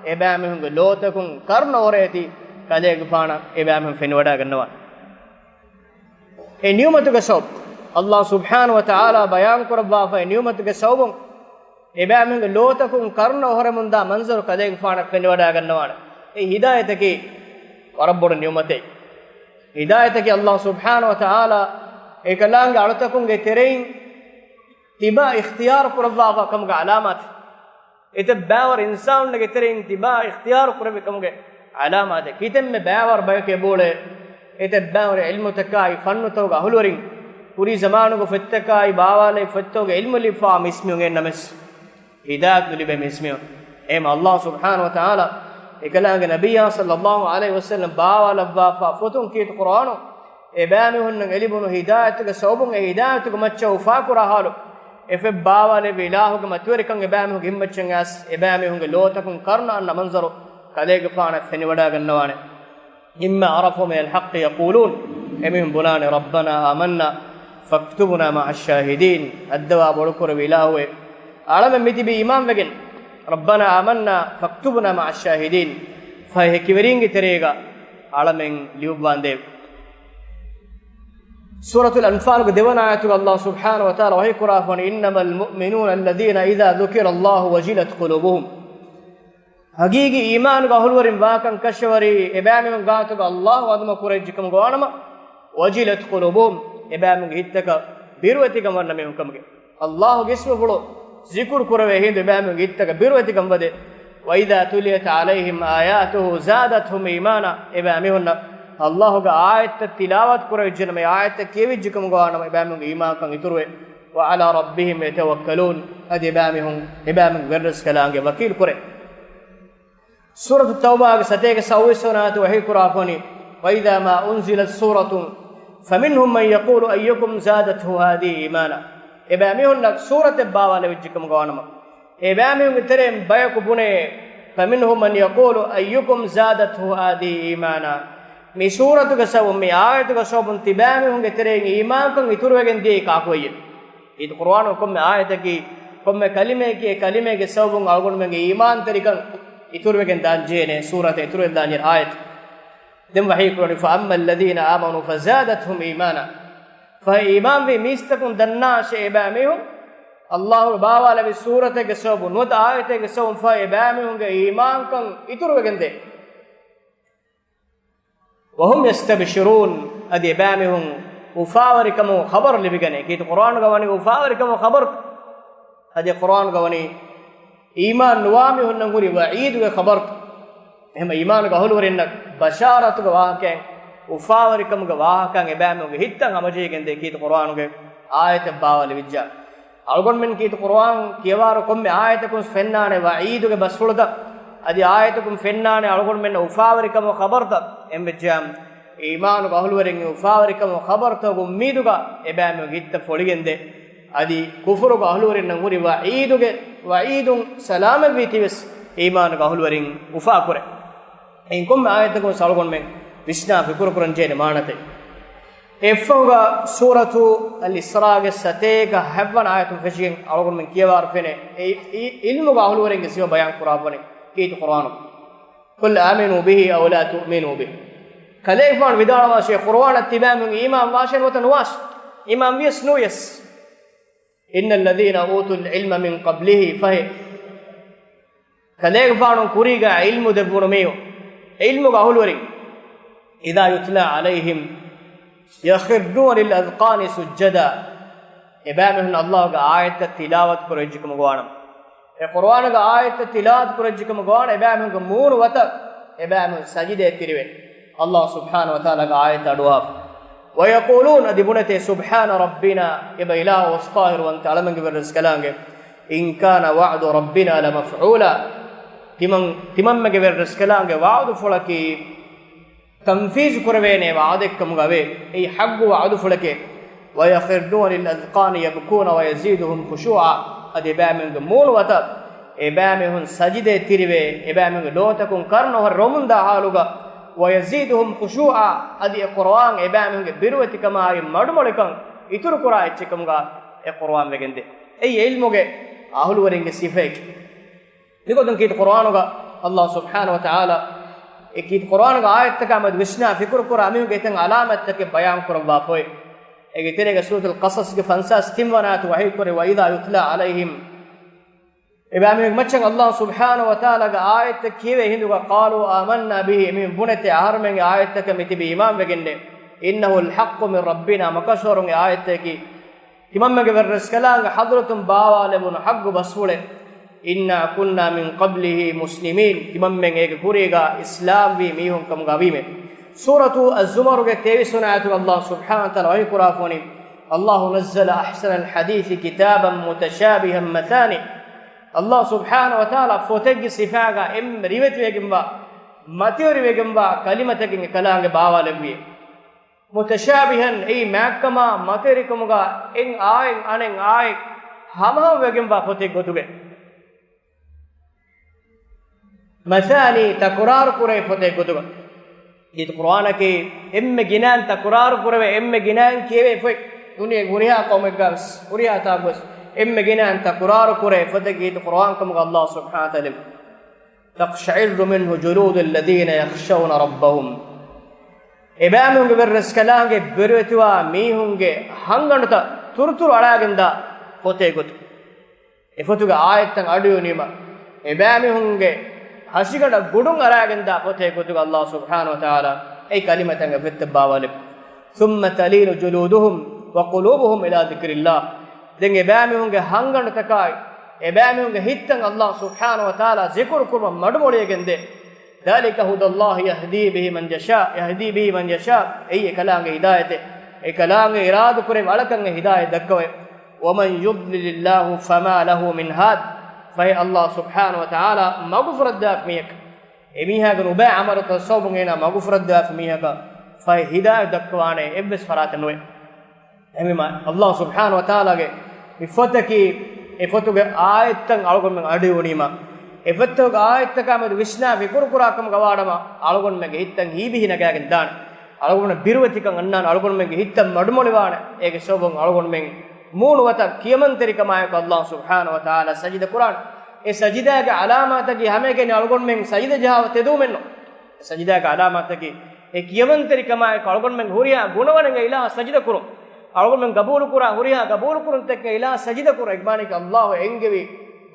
އެބައިމީހުންގެ ލޯތަކުން ކަރުނަ އޮރޭތީ ކަލޭގެފާނަށް އެބައިމީހުން ފެނިވަޑައިގަންނަވާނެ. އެ ނިޢުމަތުގެ ސަބަބު، ﷲ ސުބްޙާނަހޫ ވަތަޢާލާ ބަޔާން ކުރައްވާފަ އެ ނިޢުމަތުގެ ސަބަބުން އެބައިމީހުންގެ ލޯތަކުން ކަރުނަ އޮހޮރެމުންދާ މަންޒަރު ކަލޭގެފާނަށް ފެނިވަޑައިގަންނަވާނެ. އެ ހިދާޔަތަކީ ވަރަށް ބޮޑު ނިޢުމަތެއް. ހިދާޔަތަކީ ﷲ ސުބްޙާނަހޫ ވަތަޢާލާ އެކަލާނގެ އަޅުތަކުންގެ ތެރެއިން ތިބާ އިޚްތިޔާރު ކުރައްވާފަ ކަމުގެ ޢަލާމާތެއް. އެތައް ބައިވަރު އިންސާނުންނެއްގެ ތެރެއިން ތިބާ އިޚްތިޔާރު ކުރެއްވި ކަމުގެ ޢަލާމާތެއް. ކިތަންމެ ބައިވަރު ބަޔަކު އެބައުޅޭ އެތައް ބައިވަރު ޢިލްމުތަކާއި ފަންނުތަކުގެ އަހުލުވެރިން، ކުރީ ޒަމާނުގެ ފޮތްތަކާއި ބާވާލެވި ފޮތްތަކުގެ ޢިލްމު ލިބިފާ މީސްމީހުން އެންނަމެސް، ހިދާޔަތް ނުލިބޭ މީސްމީހުން. އެހެން ﷲ ސުބްޙާނަހޫ ވަތަޢާލާ އެކަލާނގެ ނަބިއްޔާ ޞައްލައްލާހު ޢަލައިހި ވަސައްލަމް ބާވާލައްވާފާ ފޮތުން ކީރިތި ޤުރުއާނު އެބައިމީހުންނަށް އެ ލިބުނު ހިދާޔަތުގެ ސަބަބުން އެ ހިދާޔަތުގެ މައްޗަށް އުފާކުރާ ޙާލު، އެފޮތް ބާވާލެއްވި އިލާހުގެ މަތިވެރިކަން އެބައިމީހުންގެ ހިތްމައްޗަށް އައިސް، އެބައިމީހުންގެ ލޯތަކުން ކަރުނަ އަންނަ މަންޒަރު ކަލޭގެފާނަށް ފެނިވަޑައިގަންނަވާނެ. إما عرفوا من الحق يقولون، އެމީހުން ބުނާނެ، ربنا آمنا فاكتبنا مع الشاهدين، ހައްދަވާ ބޮޑުކުރެއްވި އިލާހުވެ، އަޅަމެން މިތިބީ އީމާންވެގެން، ربنا آمنا فاكتبنا مع الشاهدين، ފަހެ ހެކިވެރީންގެ ތެރޭގަ އަޅަމެން ލިޔުއްވާނދޭވެ. ސޫރަތުލް އަންފާލުގެ ދެވަނަ އާޔަތުގަ ﷲ ސުބްޙާނަހޫ ވަތަޢާލާ ވަޙީކުރާފަނި، إنما المؤمنون الذين إذا ذكر الله وجلت قلوبهم. ޙަޤީޤީ އީމާނުގެ އަހުލުވެރިން ވާކަން ކަށަވަރީ އެބައިމީހުން ގާތުގަ ﷲ އަދުމަ ކުރެއްޖެކަމުގަ ވާނަމަ، وجلت قلوبهم، އެބައިމީހުންގެ ހިތްތަކަށް ބިރުވެތިކަން ވަންނަ މީހުން ކަމުގެ. ﷲގެ އިސްމުފުޅު ޒިކުރު ކުރެވޭ ހިނދު އެބައިމީހުންގެ ހިތްތަކަށް ބިރުވެތިކަން ވަދެ. وإذا تليت عليهم آياته زادتهم إيمانا، އެބައިމީހުންނަށް ﷲގެ އާޔަތްތައް ތިލާވަތު ކުރެވިއްޖެނަމަ، އެ އާޔަތްތައް ކިޔެވިއްޖެކަމުގަ ވާނަމަ އެބައިމީހުންގެ އީމާންކަން އިތުރުވޭ. وعلى ربهم يتوكلون، އަދި އެބައިމީހުން އެބައިމީހުންގެ ވެރިރަސްކަލާނގެ ވަކީލު ކުރޭ. ސޫރަތު ތައުބާގެ ސަތޭކަ ސައުވީސް ވަނަ އާޔަތު ވަޙީކުރާފަނި، وإذا ما أنزلت سورة فمنهم من يقول أيكم زادته هذه إيمانا. އެބައިމީހުންނަށް ސޫރަތެއް ބާވާލެވިއްޖެކަމުގަ ވާނަމަ، އެބައިމީހުންގެ ތެރެއިން ބަޔަކު ބުނޭ، فمنهم من يقول أيكم زادته هذه إيمانا. މި ސޫރަތުގެ ސަބަބުން، މި އާޔަތުގެ ސަބަބުން ތިބާމީހުންގެ ތެރެއިން އީމާންކަން އިތުރުވެގެން ދިޔައީ ކާކު ވެއްޔެވެ؟ ކީރިތި ޤުރުއާނުގެ ކޮންމެ އާޔަތަކީ، ކޮންމެ ކަލިމަޔަކީ، އެ ކަލިމައިގެ ސަބަބުން އަޅުގަނޑުމެންގެ އީމާންތެރިކަން އިތުރުވެގެން ދާންޖެހޭނެ، ސޫރަތަށް އިތުރުވެގެން ދާންޖެހޭނެ އާޔަތެއް. ދެން ވަޙީކުރަނީ، فأما الذين آمنوا فزادتهم إيمانا. ފަހެ އީމާންވި މީސްތަކުން ދަންނާށޭ އެބައިމީހުން، ﷲ ބާވާލެވި ސޫރަތެއްގެ ސަބަބުން، ނުވަތަ އާޔަތެއްގެ ސަބަބުން ފަހެ އެބައިމީހުންގެ އީމާންކަން އިތުރުވެގެންދޭ. وهم يستبشرون، އަދި އެބައިމީހުން އުފާވެރިކަމުގެ ޚަބަރު ލިބިގަނޭ. ކީރިތި ޤުރުއާނުގަ ވަނީ އުފާވެރިކަމުގެ ޚަބަރު. އަދި ޤުރުއާނުގަ ވަނީ އީމާން ނުވާ މީހުންނަށް ހުރި ވަޢީދުގެ ޚަބަރު. އެހެން އީމާނުގެ އަހުލުވެރިންނަށް ބަޝާރަތުގެ ވާހަކައިން، އުފާވެރިކަމުގެ ވާހަކައިން އެބައިމީހުންގެ ހިތްތައް ހަމަޖެހިގެންދޭ ކީރިތި ޤުރުއާނުގެ އާޔަތެއް ބާވާލެވިއްޖާ. އަޅުގަނޑުމެން ކީރިތި ޤުރުއާން ކިޔަވާއިރު ކޮންމެ އާޔަތަކުން ފެންނާނެ ވަޢީދުގެ ބަސްފުޅުތައް. އަދި އާޔަތަކުން ފެންނާނެ އަޅުގަނޑުމެންނަށް އުފާވެރިކަމުގެ ޚަބަރުތައް. އެހެންވެއްޖެއްޔާ، އީމާނުގެ އަހުލުވެރިން އުފާވެރިކަމުގެ ޚަބަރުތަކުގެ އުއްމީދުގަ އެބައިމީހުންގެ ހިތްތައް ފޮޅިގެންދޭ. އަދި ކުފުރުގެ އަހުލުވެރިންނަށް ހުރި ވަޢީދުގެ، ވަޢީދުން ސަލާމަތްވީ ތިވެސް އީމާނުގެ އަހުލުވެރިން އުފާކުރޭ. އެއިން ކޮންމެ އާޔަތަކުން އަޅުގަނޑުމެން ވިސްނާ ފިކުރުކުރަން ޖެހޭނެ މާނަތެއް. އެއަށްފަހުގަ ސޫރަތު އަލް އިސްރާގެ ސަތޭކަ ހަތްވަނަ އާޔަތުން ފެށިގެން އަޅުގަނޑުމެން ކިޔަވާއިރު ފެނޭ، އެ، އި، ޢިލްމުގެ އަހުލުވެރިންގެ ސިފަ ބަޔާން ކުރާފަނި ކީރިތި ޤުރުއާނު. قل آمنوا به أو لا تؤمنوا به. ކަލޭގެފާނު ވިދާޅުވާށޭ، ޤުރުއާނަށް ތިބާމީހުން އީމާން ވާށޭ ނުވަތަ ނުވާށޭ. އީމާން ވިޔަސް ނުވިޔަސް. إن الذين أوتوا العلم من قبله، ފަހެ ކަލޭގެފާނު ކުރީގަ ޢިލްމު ދެއްވުނު މީހުން، ޢިލްމުގެ އަހުލުވެރިން، إذا يتلى عليهم يخرون للأذقان سجدا، އެބައިމީހުން ﷲގެ އާޔަތްތައް ތިލާވަތު ކުރެއްޖެކަމުގަ ވާނަމަ، އެ ޤުރުއާނުގެ އާޔަތްތައް ތިލާވަތު ކުރެއްޖެކަމުގަ ވާނަމަ، އެބައިމީހުންގެ މޫނު ވަތަށް އެބައިމީހުން ސަޖިދައަށް ތިރިވޭ. ﷲ ސުބްޙާނަހޫ ވަތަޢާލާގެ އާޔަތް އަޑުއަހާފަ. ويقولون، އަދި ބުނެތޭ، سبحان ربنا، އެބަ އިލާހު އޮސްތާހިރުވަންތަ އަޅަމެންގެ ވެރިރަސްކަލާނގެ، إن كان وعد ربنا لمفعولا، ތިމަން، ތިމަންމެގެ ވެރިރަސްކަލާނގެ ވަޢުދުފުޅަކީ ތަންފީޒު ކުރެވޭނެ ވަޢުދެއްކަމުގަވޭ. އެއީ ޙައްޤު ވަޢުދުފުޅެކޭ. ويخرون للأذقان يبكون ويزيدهم خشوعا، އަދި އެބައިމީހުންގެ މޫނު ވަތަށް އެބައިމީހުން ސަޖިދައަށް ތިރިވޭ، އެބައިމީހުންގެ ލޯތަކުން ކަރުނަ ހުރެ ރޮމުންދާ ޙާލުގަ، ويزيدهم خشوعا، އަދި އެ ޤުރުއާން އެބައިމީހުންގެ ބިރުވެތިކަމާއި މަޑުމޮޅިކަން އިތުރުކުރާ އެއްޗެއްކަމުގަ އެ ޤުރުއާން ވެގެންދޭ. އެއީ ޢިލްމުގެ އަހުލުވެރިންގެ ސިފައެކޭ. މިގޮތުން ކީރިތި ޤުރުއާނުގަ ﷲ ސުބްޙާނަހޫ ވަތަޢާލާ އެ ކީރިތި ޤުރުއާނުގެ އާޔަތްތަކާ މެދު ވިސްނާ ފިކުރުކުރާ މީހުންގެ އެތައް ޢަލާމަތްތަކެއް ބަޔާން ކުރައްވާފައި. އޭގެ ތެރޭގަ ސޫރަތުލް ޤަޞަޞްގެ ފަންސާސް ތިން ވަނަ އާޔަތު ވަޙީކުރޭ، وإذا يتلى عليهم، އެބައިމީހުންގެ މައްޗަށް ﷲ ސުބްޙާނަހޫ ވަތަޢާލާގެ އާޔަތްތައް ކިޔެވޭ ހިނދުގަ، قالوا آمنا به، އެމީހުން ބުނެތޭ އަހަރުމެން އެ އާޔަތްތަކަށް މި ތިބީ އީމާންވެގެންނޭ. إنه الحق من ربنا، މަކަށަވަރުން އެ އާޔަތްތަކީ ތިމަންމެގެ ވެރިރަސްކަލާނގެ ޙަޟްރަތުން ބާވާލެވުނު ޙައްޤު ބަސްފުޅެއް. إنا كنا من قبله مسلمين، ތިމަންމެން އޭގެ ކުރީގަ އިސްލާމްވީ މީހުން ކަމުގަ ވީމޭ. ސޫރަތު އައްޒުމަރުގެ ތޭވީސް ވަނަ އާޔަތުގަ ﷲ ސުބްޙާނަހޫ ވަތަޢާލާ ވަޙީކުރާފައިވަނީ، الله نزل أحسن الحديث كتابا متشابها مثاني. ﷲ ސުބްޙާނަހޫ ވަތަޢާލާ ފޮތެއްގެ ސިފާގަ އެންމެ ރިވެތިވެގެންވާ މަތިވެރިވެގެންވާ ކަލިމަތަކެއް އެކަލާނގެ ބާވާލެއްވި. މުތަޝާބިހަން، އެއީ މާތްކަމާ މަތިވެރިކަމުގަ އެއް އާޔަތް އަނެއް އާޔަތް ހަމަހަމަވެގެންވާ ފޮތެއް ގޮތުގަ. މަސާނީ، ތަކުރާރު ކުރޭ ފޮތެއް ގޮތުގަ. ކީރިތި ޤުރުއާނަކީ އެންމެ ގިނައިން ތަކުރާރު ކުރެވޭ، އެންމެ ގިނައިން ކިޔެވޭ ފޮތް. ދުނިޔޭގެ ހުރިހާ ޤައުމެއްގަ ވެސް، ހުރިހާ ތާކު ވެސް އެންމެ ގިނައިން ތަކުރާރު ކުރޭ ފޮތެއް ކީރިތި ޤުރުއާން ކަމުގަ ﷲ ސުބްޙާނަހޫ ވަތަޢާލާ ލެއްވި. تقشعر منه جلود الذين يخشون ربهم. އެބައިމީހުންގެ ވެރިރަސްކަލާނގެ ބިރުވެތިވާ މީހުންގެ ހަންގަނޑުތައް ތުރުތުރު އަޅާގެންދާ ފޮތެއް ގޮތު. އެފޮތުގެ އާޔަތްތައް އަޑުއިވުނީމަ، އެބައިމީހުންގެ ހަށިގަނޑަށް ގުޑުން އަރާގެންދާ ފޮތެއް ގޮތުގަ ﷲ ސުބްޙާނަހޫ ވަތަޢާލާ އެ ކަލިމަތައް އެފޮތްތައް ބާވާލެއްވި. ثم تلين جلودهم وقلوبهم إلى ذكر الله. ދެން އެބައިމީހުންގެ ހަންގަނޑުތަކާއި، އެބައިމީހުންގެ ހިތްތައް ﷲ ސުބްޙާނަހޫ ވަތަޢާލާ ޒިކުރު ކުރުމަށް މަޑުމޮޅިވެގެންދޭ. ذلك هدى الله يهدي به من يشاء، يهدي به من يشاء. އެއީ އެކަލާނގެ ހިދާޔަތެއް. އެކަލާނގެ އިރާދަކުރެއްވި އަޅަކަށް އެ ހިދާޔަތް ދައްކަވައި. ومن يضلل الله فما له من هاد. ފަހެ ﷲ ސުބްޙާނަހޫ ވަތަޢާލާ މަގުފުރައްދާފި މީހަކަށް، އެމީހާގެ ނުބައި ޢަމަލުތައް ސަބަބުން އޭނާ މަގުފުރައްދާފި މީހަކަށް ފަހެ ހިދާޔަތް ދައްކަވާނެ އެއްވެސް ފަރާތެއް ނުވޭ. އެހެންވީމަ، ﷲ ސުބްޙާނަހޫ ވަތަޢާލާގެ މި ފޮތަކީ، އެ ފޮތުގެ އާޔަތްތައް އަޅުގަނޑުމެން އަޑުއިވުނީމަ، އެ ފޮތުގެ އާޔަތްތަކާ މެދު ވިސްނާ ފިކުރު ކުރާ ކަމުގަ ވާނަމަ، އަޅުގަނޑުމެންގެ ހިތްތައް ހީބިހި ނަގާގެން ދާނެ. އަޅުގަނޑުމެން ބިރުވެތިކަން އަންނާނެ، އަޅުގަނޑުމެންގެ ހިތްތައް މަޑުމޮޅިވާނެ. އޭގެ ސަބަބުން އަޅުގަނޑުމެން މޫނު ވަތަށް ކިޔަމަންތެރިކަމާއެކު ﷲ ސުބްޙާނަހޫ ވަތަޢާލާ ސަޖިދަ ކުރާނެ. އެ ސަޖިދާގެ ޢަލާމާތަކީ ހަމައެކަނި އަޅުގަނޑުމެން ސަޖިދަ ޖަހާ ތެދުވުމެއްނު. ސަޖިދާގެ ޢަލާމާތަކީ އެ ކިޔަމަންތެރިކަމާއެކު އަޅުގަނޑުމެން ހުރިހާ ގުނަވަނެއްގެ އިލާހަށް ސަޖިދަ ކުރުން. އަޅުގަނޑުމެން ގަބޫލުކުރާ ހުރިހާ ގަބޫލުކުރުންތަކެއްގެ އިލާހަށް ސަޖިދަ ކުރުން. އެ މާނައަކީ ﷲ އެންގެވި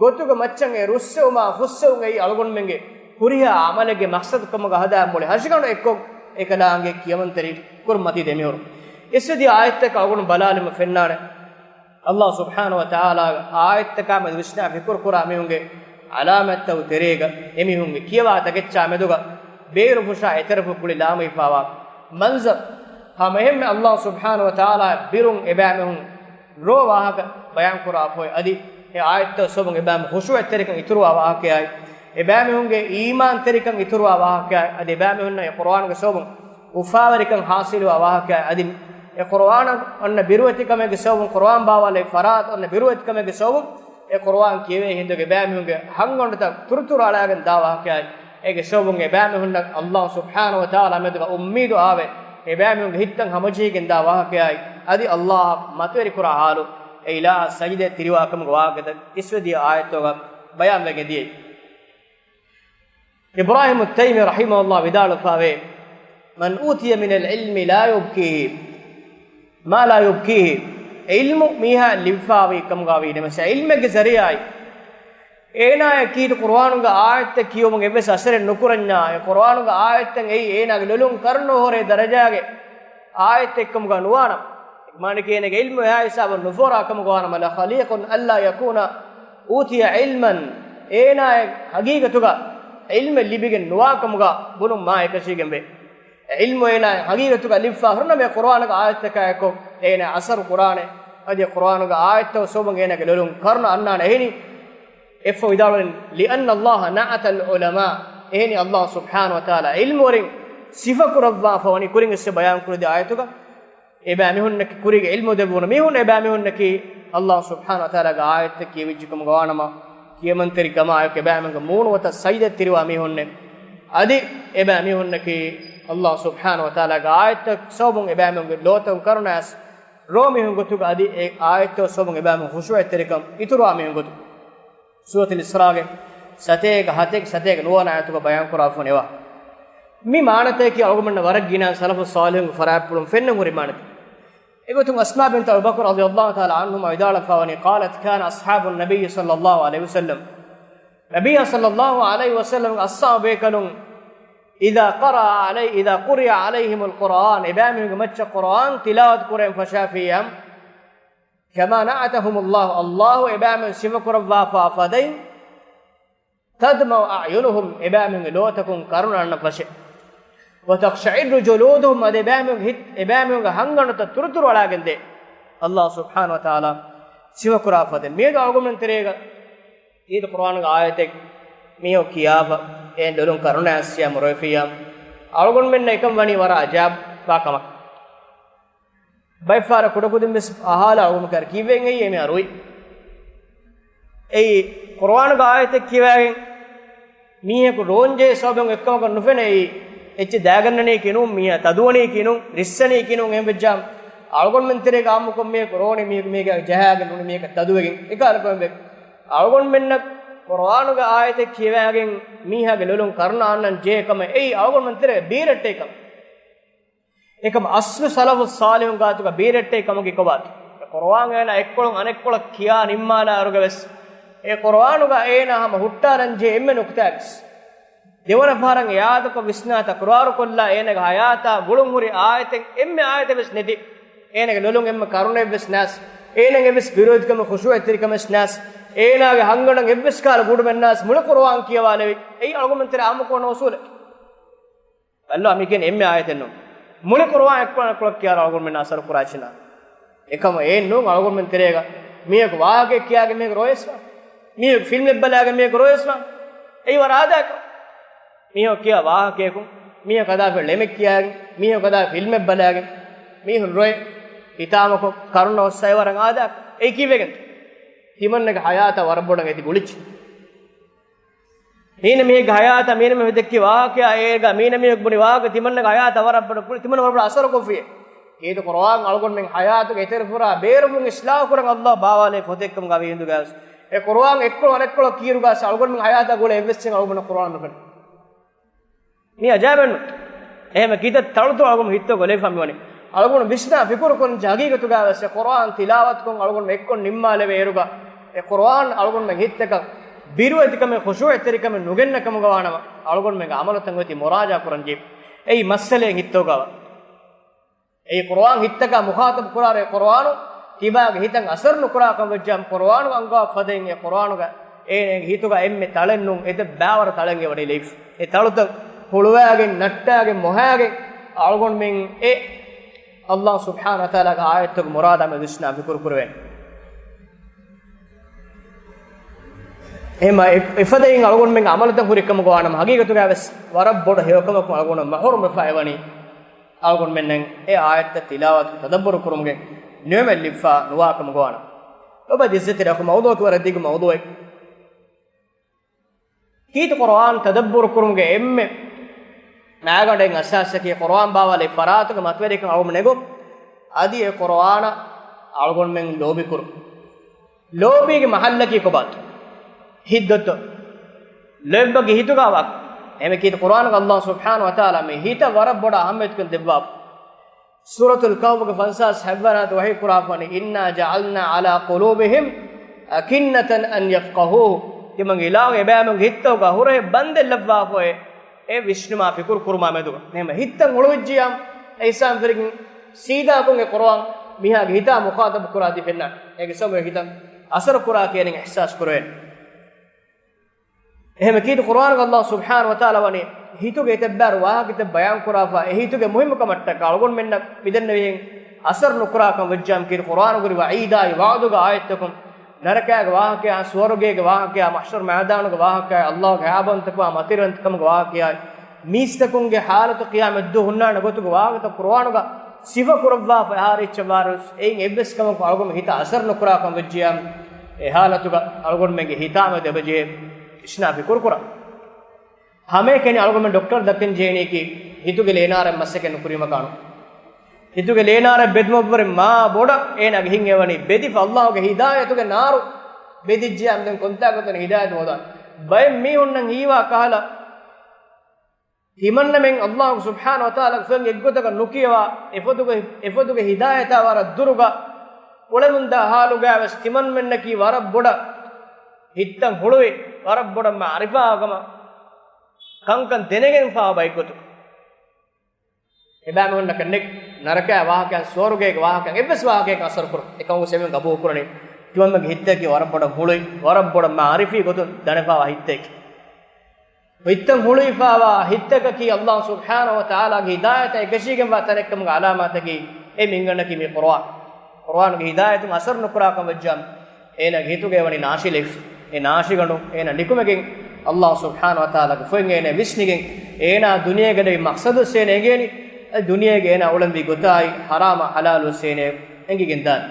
ގޮތުގެ މައްޗަށް އެ ރުއްސެވުމާ ފުއްސެވުން އެއީ އަޅުގަނޑުމެންގެ ހުރިހާ ޢަމަލެއްގެ މަޤްޞަދު ކަމުގަ ހަދާ މުޅި ހަށިގަނޑު އެއްކޮށް އެކަލާނގެ ކިޔަމަންތެރި ކުރުން މަތީ ދެމިހުރު. އިސްވެދިޔަ އާޔަތްތަކަށް އަޅުގަނޑު ބަލާލީމަ ފެންނާނެ. ﷲ ސުބްޙާނަހޫ ވަތަޢާލާގެ އާޔަތްތަކާ މެދު ވިސްނާ ފިކުރު ކުރާ މީހުންގެ ޢަލާމާތްތައް ތެރޭގަ އެމީހުންގެ ކިޔަވާ ތަކެއްޗާ މެދުގަ ބޭރު ފުށާ އެތެރެފުށް ގުޅި ލާމަވެފަވާ މަންޒަރު ހަމައެހެންމެ ﷲ ސުބްޙާނަހޫ ވަތަޢާލާ ބިރުން އެބައިމީހުން ރޯ ވާހަކަ ބަޔާން ކުރާފައި އަދި އެ އާޔަތްތައް ސަބަބުން އެބައިމީހުން ޚުޝޫޢަތްތެރިކަން އިތުރުވާ ވާހަކައާއި، އެބައިމީހުންގެ އީމާންތެރިކަން އިތުރުވާ ވާހަކައާއި، އަދި އެބައިމީހުންނަށް އެ ޤުރުއާނުގެ ސަބަބުން އުފާވެރިކަން ޙާޞިލުވާ ވާހަކައާއި، އަދި އެ ޤުރުއާނަށް އޮންނަ ބިރުވެތިކަމެއްގެ ސަބަބުން، ޤުރުއާން ބާވާލެއްވި ފަރާތަށް އޮންނަ ބިރުވެތިކަމެއްގެ ސަބަބުން، އެ ޤުރުއާން ކިޔެވޭ ހިނދުގަ އެބައިމީހުންގެ ހަންގަނޑުތައް ތުރުތުރު އަޅާގެން ދާ ވާހަކައާއި، އޭގެ ސަބަބުން އެބައިމީހުންނަށް ﷲ ސުބްޙާނަހޫ ވަތަޢާލާ މެދުގަ އުއްމީދު އާވެ، އެބައިމީހުންގެ ހިތްތައް ހަމަޖެހިގެން ދާ ވާހަކައާއި، އަދި ﷲ އަށް މަތިވެރިކުރާ ޙާލު، އެ އިލާހަށް ސަޖިދަ ތިރިވާ ކަމުގެ ވާހަކަތައް އިސްވެދިޔަ އާޔަތްތަކުގަ ބަޔާންވެގެން ދިޔައީ. އިބްރާހީމު ތައިމީ ރަޙިމަހުﷲ ވިދާޅުވެފަވޭ، من أوتي من العلم لا يبكيه، ما لا يبكيه. ޢިލްމު މީހާ ލިބިފާވީ ކަމުގަ ވީ ނަމަސް، ޢިލްމެއްގެ ޒަރީޢާއިން އޭނާޔަށް ކީރިތި ޤުރުއާނުގެ އާޔަތްތައް ކިޔުމުން އެއްވެސް އަސަރެއް ނުކުރަންޏާ، އެ ޤުރުއާނުގެ އާޔަތްތައް އެއީ އޭނާގެ ލޮލުން ކަރުނަ ހުރޭ ދަރަޖާގެ އާޔަތެއްކަމުގަ ނުވާނަމަ، މާނައަކީ އޭނާގެ ޢިލްމު އެހާ ހިސާބަށް ނުފޯރާ ކަމުގަ ވާނަމަ، لخليق ألا يكون أوتي علما، އޭނާޔަށް ޙަޤީޤަތުގަ ޢިލްމެއް ލިބިގެން ނުވާ ކަމުގަ ބުނުން މާ އެކަށީގެންވޭ. ޢިލްމު އޭނާ ޙަޤީޤަތުގަ ލިބިފާ ހުރުނަމޭ، ޤުރުއާނުގެ އާޔަތްތަކާއެކު އޭނާ އަސަރު ކުރާނެ. އަދި ޤުރުއާނުގެ އާޔަތްތައް ސަބަބުން އޭނާގެ ލޮލުން ކަރުނަ އަންނާނެ. އެހެނީ، އެއަށްފަހު ވިދާޅުވަނީ، لأن الله نعت العلماء، އެހެނީ ﷲ ސުބްޙާނަހޫ ވަތަޢާލާ ޢިލްމުވެރިން ސިފަކުރައްވާފަ ވަނީ ކުރިން އިސްވެ ބަޔާންކުރެއްވި އާޔަތުގަ. އެބައިމީހުންނަކީ ކުރީގެ ޢިލްމު ދެއްވުނު މީހުން، އެބައިމީހުންނަކީ ﷲ ސުބްޙާނަހޫ ވަތަޢާލާގެ އާޔަތްތައް ކިޔެވިއްޖެ ކަމުގަ ވާނަމަ، ކިޔަމަންތެރިކަމާއެކު އެބައިމީހުންގެ މޫނު ވަތަށް ސަޖިދަ ތިރިވާ މީހުންނޭ. އަދި އެބައިމީހުންނަކީ ﷲ ސުބްޙާނަހޫ ވަތަޢާލާގެ އާޔަތްތައް ސަބަބުން އެބައިމީހުންގެ ލޯތަކުން ކަރުނައަސް ރޯ މީހުން ގޮތުގަ، އަދި އެ އާޔަތްތައް ސަބަބުން އެބައިމީހުން ޚުޝޫޢަތްތެރިކަން އިތުރުވާ މީހުން ގޮތު. ސޫރަތުލް އިސްރާގެ ސަތޭކަ ހަތެއް، ސަތޭކަ ނުވަ ވަނަ އާޔަތުގަ ބަޔާންކުރާފަ ނެވާ. މި މާނަތަކީ އަޅުގަނޑުމެންނަށް ވަރަށް ގިނަ ސަލަފު ޞާލިޙުންގެ ފަރާތްޕުޅުން ފެންނަން ހުރި މާނަތައް. އެގޮތުން އަސްމާ ބިންތު އަބޫ ބަކުރު ރަޟިޔަﷲ ތަޢާލާ ޢަންހުމާ ވިދާޅުވެފަ ވަނީ، قالت كان أصحاب النبي صلى الله عليه وسلم، ނަބިއްޔާ ޞައްލަﷲ ޢަލައިހި ވަސައްލަމްގެ އަޞްޙާބު ބޭކަލުން إذا قرأ علي، إذا قرئ عليهم القرآن، އެބައިމީހުންގެ މައްޗަށް ޤުރުއާން ތިލާވަތު ކުރެވެން ފަށާފިއްޔާ، كما نعتهم الله، ﷲ އެބައިމީހުން ސިފަކުރައްވާފާ ފަދައިން، تدمع أعينهم، އެބައިމީހުންގެ ލޯތަކުން ކަރުނަ އަންނަ ފަށޭ. وتقشعر جلودهم، އަދި އެބައިމީހުންގެ ހިތް، އެބައިމީހުންގެ ހަންގަނޑުތައް ތުރުތުރު އަޅާގެންދޭ. ﷲ ސުބްޙާނަހޫ ވަތަޢާލާ ސިފަކުރާ ފަދައިން. މިއަދު އަޅުގަނޑުމެން ތެރޭގަ އީދު ޤުރުއާނުގެ އާޔަތެއް މީހަކު ކިޔާފަ، އެ ލޮލުން ކަރުނަ އައްސިޔާ މުރޮވެފިޔާ. އަޅުގަނޑުމެންނަށް އެކަން ވަނީ ވަރަށް އަޖާބާ ކަމަކަށް. ބައެއްފަހަރަށް ކުޑަކުދިން ވެސް އަހާލާ އަޅުގަނޑު ކަރ ކީއްވެ އެއީ އެމެ އަރުވި. އެއީ ޤުރުއާނުގެ އާޔަތެއް ކިޔަވައިގެން މީހަކު ރޯންޖޭ ސަބަބުން އެއްކަމަކަށް ނުފެނޭ. އެއީ އެއްޗެއް ދާގަންނަނީކީ ނޫން، މީހާ ތަދުވަނީކީ ނޫން، ރިއްސަނީކީ ނޫން. އެހެން ވެއްޖާ އަޅުގަނޑުމެން ތެރޭގަ އާއްމުކޮށް މީހަކު ރޯނީ، މީހަކު މީހަކަށް ޖަހާގެން ނޫނީ، މީހަކަށް ތަދުވެގެން އެކަހަލަ ކަމެއް ވެ. އަޅުގަނޑުމެންނަށް ޤުރުއާނުގެ އާޔަތެއް ކިޔަވައިގެން މީހާގެ ލޮލުން ކަރުނަ އަންނަން ޖެހޭ ކަމެއް އެއީ އަޅުގަނޑުމެން ތެރޭ ބީރައްޓެހި ކަމެއް. އެކަމަށް އަސްލު ސަލަފު ޞާލިޙުން ގާތުގަ ބީރައްޓެހި ކަމަކީ ކޮބާތޯ؟ އެ ޤުރުއާން އޭނާ އެއްކޮޅުން އަނެއްކޮޅަށް ކިޔާ ނިންމާލާއިރުގަ ވެސް އެ ޤުރުއާނުގަ އޭނާ ހަމަ ހުއްޓާލަން ޖެހޭ އެންމެ ނުކުތާއެއް ވެސް ދެވަނަ ފަހަރަށް އެ އާދަކޮށް ވިސްނާ ތަކުރާރުކޮށްލާ އޭނާގެ ޙަޔާތާ ގުޅުން ހުރި އާޔަތެއް އެންމެ އާޔަތެއް ވެސް ނެތި، އޭނާގެ ލޮލުން އެންމެ ކަރުނައެއް ވެސް ނާސް، އޭނާގެ އެއްވެސް ބިރުވެތިކަމެއް ޚުޝޫޢަތްތެރިކަމެއް ނާސް، އޭނާގެ ހަނގަނޑަށް އެއްވެސް ކަހަލަ ގުޑުމެއް ނާސް، މުޅި ޤުރުއާން ކިޔަވާލެވި. އެއީ އަޅުގަނޑުމެން ތެރޭ އާއްމުކޮށް އުސޫލެއް. ބައްލަވާ މި ކިޔަނީ އެންމެ އާޔަތެއް ނޫން. މުޅި ޤުރުއާން އެއްކޮޅަށް އެއްކޮޅަށް ކިޔާ އަޅުގަނޑުމެންނަށް އަސަރު ކުރާ އެއްޗެއް ނާ. އެކަމަށް އެއެއް ނޫން އަޅުގަނޑުމެން ތެރޭގަ މީހަކު ވާހަކައެއް ކިޔާގެން މީހަކު ރޮވެސްވާ. މީހަކު ފިލްމެއް ބަލާގެން މީހަކު ރޮވެސްވާ. އެއީ ވަރަށް އާދައަކަށް. މީހަކު ކިޔާ ވާހަކަޔަކުން، މީހަކު ހަދާފަ ޅެމެއް ކިޔާގެން، މީހަކު ހަދާ ފިލްމެއް ބަލާގެން، މީހުން ރޮއެ ހިތާމަކޮށް ކަރުނަ އޮއްސާ އެ ވަރަށް އާދައަކަށް. އެއީ ކީއްވެގެންތޯ؟ ތިމަންނަގެ ޙަޔާތާ ވަރަށް ބޮޑަށް އެތި ގުޅިއްޖެ. ހީނަ މީހެއްގެ ހަޔާތަށް މީނަ މީހުން ދެއްކި ވާހަކައާ އޭގަ މީނަ މީހަކު ބުނި ވާހަކަ ތިމަންނަގެ ހަޔާތަށް ވަރަށް ބޮޑަށް ކުރި، ތިމަންނަ ވަރަށް ބޮޑަށް އަސަރު ކޮށްފިއޭ. ކީރިތި ޤުރުއާން އަޅުގަނޑުމެން ހަޔާތުގެ އެތެރެފުރާ ބޭރުވުން އިޞްލާޙު ކުރަން ﷲ ބާވާލޭ ފޮތެއްކަމުގަ ވީ ހިނދުގައި ވެސް. އެ ޤުރުއާން އެއްކޮޅު އަނެއްކޮޅަށް ކީރުގައި ވެސް އަޅުގަނޑުމެން ހަޔާތާ ގުޅޭ އެއްވެސް އެއްޗެއް އަޅުގަނޑު ޤުރުއާން ނުފެނޭ. މީ އަޖާއިބެއްނު. އެހެން ކީރިތި ތަޅުތު އަޅުގަނޑު ހިތަށް ގޮލައިފަ މިވަނީ. އަޅުގަނޑު ވިސްނާ ފިކުރު ކުރަން ޖެހޭ ހަގީގަތުގައި ވެސް އެ ޤުރުއާން ތިލާވަތުކޮށް އަޅުގަނޑު އެއްކޮށް ނިންމާލެވޭ އިރުގަ، އެ ޤުރުއާން އަޅުގަނޑުމެން ހިތަކަށް ބިރުވެތިކަމެއް ޚުޝޫޢަތްތެރިކަމެއް ނުގެންނަ ކަމުގަ ވާނަމަ، އަޅުގަނޑުމެންގެ ޢަމަލުތައް އޮތީ މުރާޖަޢާ ކުރަން ޖެހޭ. އެއީ މައްސަލައެއް ހިތަށް ގަވާ. އެއީ ޤުރުއާން ހިތަކާ މުޚާޠަބު ކުރާއިރު އެ ޤުރުއާނު ތިބާގެ ހިތަށް އަސަރު ނުކުރާކަން ވެއްޖާމަ، ޤުރުއާނު އަންގާ ފަދައިން އެ ޤުރުއާނުގަ އޭނަގެ ހިތުގަ އެންމެ ތަޅެއް ނޫން، އެތައް ބައިވަރު ތަޅެއް އެ ވަނީ ލެއިފް. އެ ތަޅުތައް ހުޅުވާގެން، ނައްޓާގެން، މޮހާގެން އަޅުގަނޑުމެން އެ ﷲ ސުބްޙާނަހޫ ވަތަޢާލާގެ އާޔަތްތަކުގެ މުރާދާ މެދު ވިސްނާ ފިކުރު ކުރެވޭނެ. އެހެންމަ އެ-، އެފަދައިން އަޅުގަނޑުމެންގެ ޢަމަލުތައް ހުރިކަމުގަ ވާނަމަ، ހަގީގަތުގަ ވެސް ވަރަށް ބޮޑު ހެޔޮކަމަކުން އަޅުގަނޑު މަޙްރޫމްވެފަ އެވަނީ. އަޅުގަނޑުމެންނަށް އެ އާޔަތްތައް ތިލާވަތު ތަދައްބުރު ކުރުމުގެ ނިޢުމަތް ލިބިފަ ނުވާކަމުގަ ވާނަމަ. އޮބާ އިއްޒަތްތެރި އަޚު، މައުޟޫޢަކީ ވަރަށް ދިގު މައުޟޫޢެއް. ކީރިތި ޤުރުއާން ތަދައްބުރު ކުރުމުގެ އެންމެ މައިގަނޑެއް އަސާސަކީ ޤުރުއާން ބާވާލި ފަރާތުގެ މަތިވެރިކަން އަޅުގަނޑު ނެގުން. އަދި އެ ޤުރުއާނަށް އަޅުގަނޑުމެން ލޯބިކުރުން. ލޯބީގެ މަޙައްލަކީ ކޮބާތޯ؟ ހިތްދޮއްތޯ؟ ލޯތްބަކީ ހިތުގަ ވާ. އެހެންވެ ކީރިތި ޤުރުއާނުގަ ﷲ ސުބްޙާނަހޫ ވަތަޢާލާ މި ހިތަށް ވަރަށް ބޮޑަށް އަހައްމިޔަތުކަން ދެއްވާފަ. ސޫރަތުލް ކަހްފުގެ ފަންސާސް ހަތްވަނަ އާޔަތު ވަޙީ ކުރާފަ ވަނީ، "إِنَّا جَعَلْنَا عَلَىٰ قُلُوبِهِمْ أَكِنَّةً أَنْ يَفْقَهُوهُ." ތިމަން އިލާހު އެބައިމީހުންގެ ހިތްތަކުގަ ހުރަހެއް ބަންދެއް ލައްވާފައޭ، އެ ވިސްނުމާ ފިކުރު ކުރުމާ މެދުގަ. އެހެންވެ ހިތްތައް ހުޅުވިއްޖިޔާ، އެ އިސާން ފެރިގެން ސީދާކޮށް އެ ޤުރުއާން މީހާގެ ހިތާ މުޚާޠަބު ކުރާ ދިފެންނާނެ. އޭގެ ސަބަބުން ހިތަށް އަސަރު ކުރާ ކިޔަނިން އިޙްސާސް ކުރެވޭނެ. އެހެންވެ ކީރިތި ޤުރުއާނުގަ ﷲ ސުބްޙާނަހޫ ވަތަޢާލާ ވަނީ ހިތުގެ އެތައްބާރު ވާހަކަތައް ބަޔާން ކުރާފަ، އެ ހިތުގެ މުހިއްމުކަމަށްޓަކާ އަޅުގަނޑުމެންނަށް މިދެންނެވިހެން އަސަރު ނުކުރާކަން ވެއްޖާމަ، ކީރިތި ޤުރުއާނުގަ ހުރި ވަޢީދާއި ވަޢުދުގެ އާޔަތްތަކުން ނަރަކާގެ ވާހަކަޔާ، ސުވަރުގޭގެ ވާހަކަޔާ، މަޙްޝަރު މައިދާނުގެ ވާހަކަޔާ، ﷲގެ ހައިބަވަންތަކަމާ މަތިވެރިވަންތަކަމުގެ ވާހަކަޔާ، މީސްތަކުންގެ ޙާލަތު ޤިޔާމަތްދުވަހު ހުންނާނެ ގޮތުގެ ވާހަކަތައް ޤުރުއާނުގަ ސިފަ ކުރައްވާފަ އަހާރިއްޗަށް ވާރުސް، އެއިން އެއްވެސް ކަމަކު އަޅުގަނޑު ހިތަށް އަސަރު ނުކުރާކަން ވެއްޖިޔާ، އެ ޙާލަތުގަ އަޅުގަނޑުމެންގެ ހިތާމަ ދެބަޖެހޭ ވިސްނާ ފިކުރު ކުރަން. ހަމައެކަނި އަޅުގަނޑުމެން ޑޮކްޓަރު ދައްކަން ޖެހެނީކީ ހިތުގެ ލޭނާރަށް މަސައްކަތް ނުކުރީމަކާނު. ހިތުގެ ލޭނާރަށް ބެދުމަށްވުރެ މާ ބޮޑަށް އޭނާގެ ހިތް އެވަނީ ބެދިފަ ﷲގެ ހިދާޔަތުގެ ނާރު ބެދިއްޖިޔާމަ ދެން ކޮންތާކު ތަނެއް ހިދާޔަތު ހޯދާނެ. ބައެއް މީހުންނަށް ހީވާ ކަހަލަ، ތިމަންނަމެން ﷲ ސުބްޙާނަހޫ ވަތަޢާލާގެ ފޮތް އެއްގޮތަކަށް ނުކިޔަވާ، އެފޮތުގެ، އެފޮތުގެ ހިދާޔަތާ ވަރަށް ދުރުގަ އުޅެމުންދާ ޙާލުގައި ވެސް ތިމަންމެންނަކީ ވަރަށް ބޮޑަށް ހިތްތައް ހުޅުވި، ވަރަށް ބޮޑަށް މަޢުރިފާ ކަމަށް ކަންކަން ދެނެގެންފާ ބައެއްގޮތުން. އެބައިމީހުންނަކަށް ނެތް ނަރަކައިގެ ވާހަކައިން، ސުވަރުގޭގެ ވާހަކައިން، އެއްވެސް ވާހަކައަކަށް އަސަރު ކުރުން. އެކަމަކު ސެމިން ގަބޫލު ކުރަނީ، ތިމަންމެންގެ ހިތްތަކަކީ ވަރަށް ބޮޑަށް ހުޅުވި، ވަރަށް ބޮޑަށް މަޢުރިފީ ގޮތުން ދަނެފާވާ ހިތްތަކެއް. ހިތްތައް ހުޅުވިފާވާ ހިތްތަކަކީ ﷲ ސުބްޙާނަހޫ ވަތަޢާލާގެ ހިދާޔަތަށް އެކަށީގެންވާ ތަނެއްކަމުގެ ޢަލާމާތަކީ، އެ މިންގަނޑަކީ މި ޤުރުއާން. ޤުރުއާނުގެ ހިދާޔަތުން އަސަރު ނުކުރާކަން ވެއްޖާމަ، އޭނާގެ ހިތުގައި ވަނީ ނާޝި ލެއްފު. އެ ނާޝިގަނޑު އޭނާ ނިކުމެގެން ﷲ ސުބްޙާނަހޫ ވަތަޢާލާގެ ފޮތް އޭނަ ވިސްނިގެން، އޭނާ ދުނިޔޭގަޑި މަޤްޞަދު ވެސް އޭނަ އެނގޭނީ، އެ ދުނިޔޭގެ އޭނާ އުޅެންވީ ގޮތާއި، ޙަރާމާ ޙަލާލު ވެސް އޭނަ އެނގިގެން ދާނެ.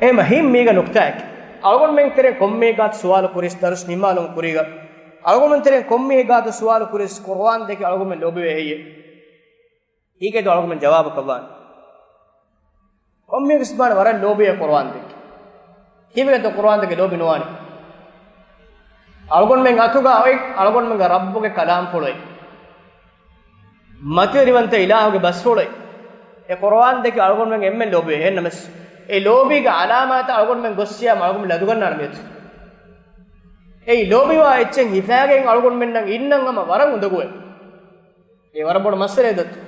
އެހެން މީގަ ނުކްތާއެއް. އަޅުގަނޑުމެން ތެރެއިން ކޮންމެ ގާތު ސުވާލު ކުރިސް، ދަރުސް ނިންމާލުމުގެ ކުރީގަ، އަޅުގަނޑުމެން ތެރެއިން ކޮންމެ ގާތު ސުވާލު ކުރިސް، ޤުރުއާން ދެކެ އަޅުގަނޑުމެން ލޯބިވޭ ހެއްޔޭ؟ ހީގެ ދުވަހު އަޅުގަނޑުމެން ޖަވާބަކަށް ވާނެ. ކޮންމެ ގިސްބާން ވަރަށް ލޯބިޔޭ ޤުރުއާން ދެކެ. ހީވެގެންތޯ ޤުރުއާން ދެކެ ލޯބި ނުވާނެ؟ އަޅުގަނޑުމެން އަތުގަ އޮތް އަޅުގަނޑުމެންގެ ރައްބުގެ ކަލާމްފުޅު އެއް. މަތިވެރިވަންތަ އިލާހުގެ ބަސްފުޅެއް. އެ ޤުރުއާން ދެކެ އަޅުގަނޑުމެން އެންމެން ލޯބިވޭ. އެހެންނަމަސް، އެ ލޯބީގެ ޢަލާމާތަށް އަޅުގަނޑުމެން ގޮއްސިޔާމަ އަޅުގަނޑުމެން ލަދުގަންނާނެ މިއަދު. އެއީ ލޯބިވާ އެއްޗެއް ހިފާގެން އަޅުގަނޑުމެންނަށް އިންނަން ހަމަ ވަރަށް އުނދަގޫވޭ. އެ ވަރަށް ބޮޑު މައްސަލައެއް ދައްތަ.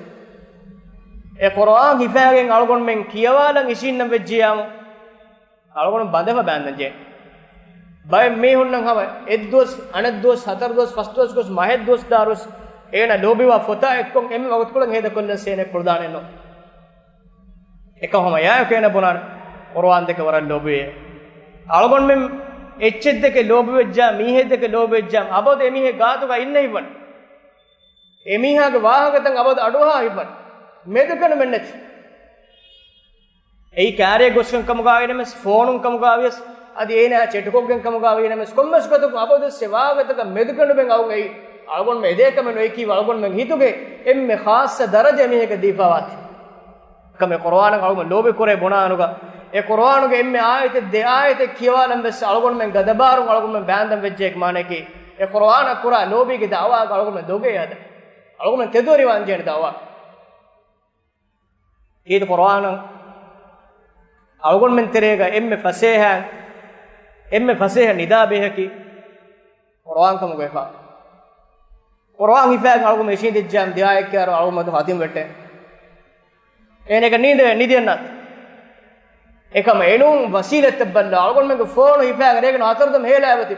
އެ ޤުރުއާން ހިފާގެން އަޅުގަނޑުމެން ކިޔަވާލަން އިށީންނަން ވެއްޖިޔާމު، އަޅުގަނޑު ބަނދެފަ ބާންދަން ޖެހޭ. ބައެއް މީހުންނަށް ހަމަ އެއްދުވަސް، އަނެއްދުވަސް، ހަތަރު ދުވަސް، ފަސް ދުވަސް ގޮސް، މަހެއް ދުވަސް ދާރުވެސް އޭނަ ލޯބިވާ ފޮތާ އެއްކޮށް އެންމެ ވަގުތުކޮޅެއް ހޭދަކޮށްލަން ސޭނެ ކުޅުދާނެއްނު. އެކަމް ހަމަ ޔާއެކު އޭނަ ބުނާނެ ޤުރުއާން ދެކެ ވަރަށް ލޯބިވޭ. އަޅުގަނޑުމެން އެއްޗެއް ދެކެ ލޯބިވެއްޖާ، މީހެއް ދެކެ ލޯބިވެއްޖާ، އަބަދު އެމީހެއް ގާތުގަ އިންނަ ހިތްވަން. އެމީހާގެ ވާހަކަތައް އަބަދު އަޑުއަހާ ހިތްވަން. މެދުކަނޑުމެއް ނެތި. އެއީ ކާރިއަށް ގޮސްގެން ކަމުގައި ނަމަސް، ފޯނުން ކަމުގައި ވިޔަސް، އަދި އޭނާ ޗެޓުކޮށްގެން ކަމުގައި ނަމަސް، ކޮންމެސް ގޮތަކުން އަބަދު އެއްވާހަކަތަކަށް މެދުކަނޑުމެން އައުން އެއީ އަޅުގަނޑުމެން އެދޭ ކަމެއް ނުވޭ. އެކީ އަޅުގަނޑުމެން ހިތުގެ އެންމެ ޚާއްޞަ ދަރަޖަ އެމީހަކަށް ދީފާވާތީ. ކަމެއް ޤުރުއާނަށް އަޅުގަނޑު ލޯބި ކުރޭ ބުނާ އަންނަ ގޮތަށް، އެ ޤުރުއާނުގެ އެންމެ އާޔަތެއް ދެ އާޔަތެއް ކިޔަވާލަން ވެސް އަޅުގަނޑުމެން ގަދަބާރުން އަޅުގަނޑުމެން ބާންދަން ވެއްޖެ. އޭގެ މާނައަކީ، އެ ޤުރުއާނަށް ކުރާ ލޯބީގެ ދަޢުވާގަ އަޅުގަނޑުމެން ދޮގޭ ހަދަން. އަޅުގަނޑުމެން ތެދުވެރިވާން ޖެހޭނެ ދަޢުވާ. ކީރިތި ޤުރުއާނަށް އަޅުގަނޑުމެން ތެރޭގަ އެންމެ ފަސޭހަ، އެންމެ ފަސޭހަ ނިދާ ބޭހަކީ ޤުރުއާން ކަމުގައިފާ. ޤުރުއާން ހިފާގެން އަޅުގަނޑު އިށީނދެއްޖާމު ދެ އާޔަތް ކިޔާއިރު އަޅުގަނޑު ހަދިން ވެއްޓޭ. އޭނަގެ ނީނދެ ނިދިއަންނާތި. އެކަމަށް އެނޫން ވަސީލަތްތައް ބައްލަ އަޅުގަނޑުމެންގެ ފޯނު ހިފާގެން ރޭގަނޑު ހަތަރު ދަމު ހޭލާ އެބަތި.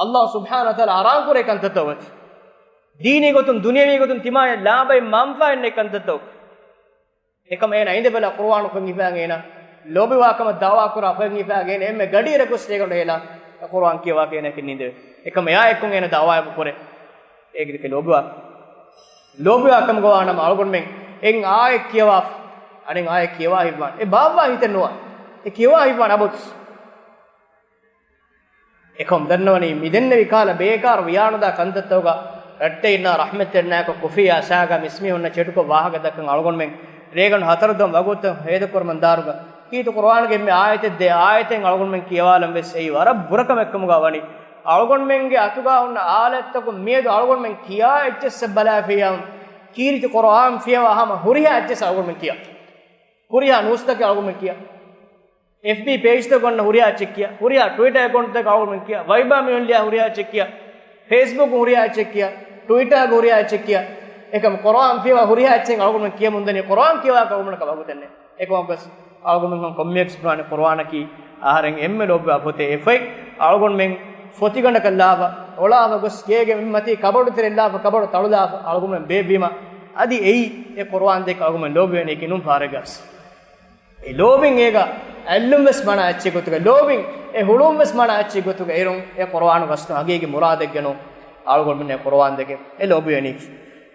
ﷲ ސުބްޙާނަހޫ ވަތަޢާލާ ޙަރާމް ކުރޭ ކަންތައްތައް އޮތް. ދީނީ ގޮތުން، ދުނިޔަވީ ގޮތުން ތިމާޔަށް ލާބައިން މަންފާއެއް ނެތް ކަންތައްތައް. އެކަމަށް އޭނާ އިނދެބަލަ ޤުރުއާނު ފޮތް ހިފާގެން އޭނާ ލޯބިވާކަމަށް ދަޢުވާ ކުރާ ފޮތް ހިފާގެން އޭނާ އެންމެ ގަޑިއިރަކު ރޭގަނޑު ހޭލާ ޤުރުއާން ކިޔަވާ އޭނާ ނިންދެވޭ. އެކަމަށް އެއާއެކު އޭނާ ދަޢުވާއެއް ކުރޭ. އޭގެ ދެކެ ލޯބިވާ، ލޯބިވާ ކަމުގަ ވާނަމަ އަޅުގަނޑުމެން އެއް އާޔަތް ކިޔަވާފަ، އަނެއް އާޔަތް ކިޔަވާ ހިތްވާނެ. އެ ބާއްވާ ހިތެއް ނުވާ. އެ ކިޔަވާ ހިތްވާނެ އަބަދު. އެކަމް ދަންނަވަނީ، މިދެންނެވި ކާލަ ބޭކާރު ވިޔާނުދާ ކަންތައްތަކުގަ ރައްޓެއް އިންނާ ރަޙްމަތްތެރިންނާއެކު ކޮފީއާ ސާގާ މިސްމީހުންނަށް ޗެޓުކޮށް ވާހަކަ ދައްކަން އަޅުގަނޑުމެން ރޭގަނޑު ހަތަރު ދަމު ވަގުތު ހޭދަކުރަމުން ދާއިރުގަ ކީރިތި ޤުރުއާނުގެ އެންމެ އާޔަތެއް ދެ އާޔަތެއް އަޅުގަނޑުމެން ކިޔަވާލަން ވެސް އެއީ ވަރަށް ބުރަކަމެއް ކަމުގަ ވަނީ. އަޅުގަނޑުމެންގެ އަތުގަ ހުންނަ އާލަތްތަކުން މިއަދު އަޅުގަނޑުމެން ކިޔާ އެއްޗެއްސަށް ބަލާފިޔާ، ކީރިތި ޤުރުއާން ފިޔަވާ ހަމަ ހުރިހާ އެއްޗެއްސަށް އަޅުގަނޑުމެން ކިޔާ. ހުރިހާ ނޫސްތަކެއް އަޅުގަނޑުމެން ކިޔާ. އެފްބީ ޕޭޖްތަކު އޮންނަ ހުރިހާ އެއްޗެއް ކިޔާ، ހުރިހާ ޓްވިޓާ އެކައުންޓްތަކަށް އަޅުގަނޑުމެން ކިޔާ، ވައިބާ މި އޮންނަ ހުރިހާ އެއްޗެއް ކިޔާ، ފޭސްބުކް ހުރިހާ އެއްޗެއް ކިޔާ، ޓްވިޓާގެ ހުރިހާ އެއްޗެއް ކިޔާ. އެކަމް ޤުރުއާން ފިޔަވާ ހުރިހާ އެއްޗެއް އަޅުގަނޑުމެން ކިޔަމުންދަނީ، ޤުރުއާން ކިޔަވާކަށް އަޅުގަނޑުމެންނަކަށް ވަގުތެއް ނެތް. އެކަމަކުވެސް އަޅުގަނޑުމެން ކޮންމެއަކަސް ބުނާނެ ޤުރުއާނަކީ އަހަރެން އެންމެ ލޯބިވާ ފޮތެއް. އެފައި އަޅުގަނޑުމެން ފޮތިގަނޑަކަށް ލާފަ، އޮޅާފަ ގޮސް ގޭގެ މަތީ ކަބަޑު ތެރެއަށް ލާފަ، ކަބަޑު ތަޅުލާފަ، އަޅުގަނޑުމެން ބޭއްވީމަ، އަދި އެއީ އެ ޤުރުއާން ދެކެ އަޅުގަނޑުމެން ލޯބިވޭނީ ކިނުން ފާރެއްގަސް. އެ ލޯބިން އޭގަ އެއްލުން ވެސް މަނާ އެއްޗެއް ގޮތުގަ، ލޯބިން އެ ހުޅުން ވެސް މަނާ އެއްޗެއް ގޮތުގަ އިރުން އެ ޤުރުއާނު ގަސްތު ހަގީގީ މުރާދެއްގަ ނޫން އަޅުގަނޑުމެން އެ ޤުރުއާން ދެކެ އެ ލޯބިވެނީ.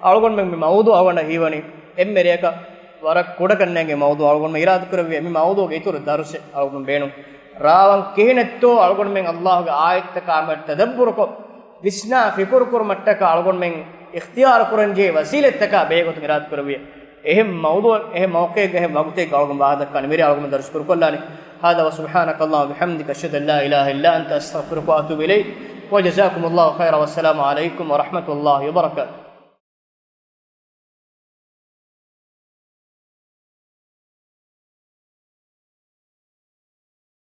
އަޅުގަނޑުމެން މި މައުޟޫޢު އަޅުގަނޑަށް ހީވަނީ އެންމެ ރެއަކަށް ވަރަށް ކުޑަކަންނޭނގެ މައުޟޫޢު. އަޅުގަނޑުމެން އިރާދަކުރެއްވިޔާ މި މައުޟޫޢުގެ އިތުރު ދަރުސެއް އަޅުގަނޑު ބޭނުން. ރާވަން ކިހިނެއްތޯ އަޅުގަނޑުމެން ﷲގެ އާޔަތްތަކާ މެދު ތަދައްބުރުކޮށް، ވިސްނާ ފިކުރު ކުރުމަށްޓަކާ އަޅުގަނޑުމެން އިޚްތިޔާރު ކުރަންޖެހޭ ވަސީލަތްތަކާ ބެހޭގޮތުން އިރާދަކުރެއްވިޔާ، އެހެން މައުޟޫޢެއް، އެހެން މައުޤިޢެއްގަ، އެހެން ވަގުތެއްގަ އަޅުގަނޑު ވާހަކަ ދައްކާނެ މިރޭ އަޅުގަނޑު ދަރުސް ކުރުކޮށްލާނީ. هذا وسبحانك اللهم وبحمدك، أشهد أن لا إله إلا أنت، أستغفرك وأتوب إليك، وجزاكم الله خيرا، والسلام عليكم ورحمة الله وبركاته.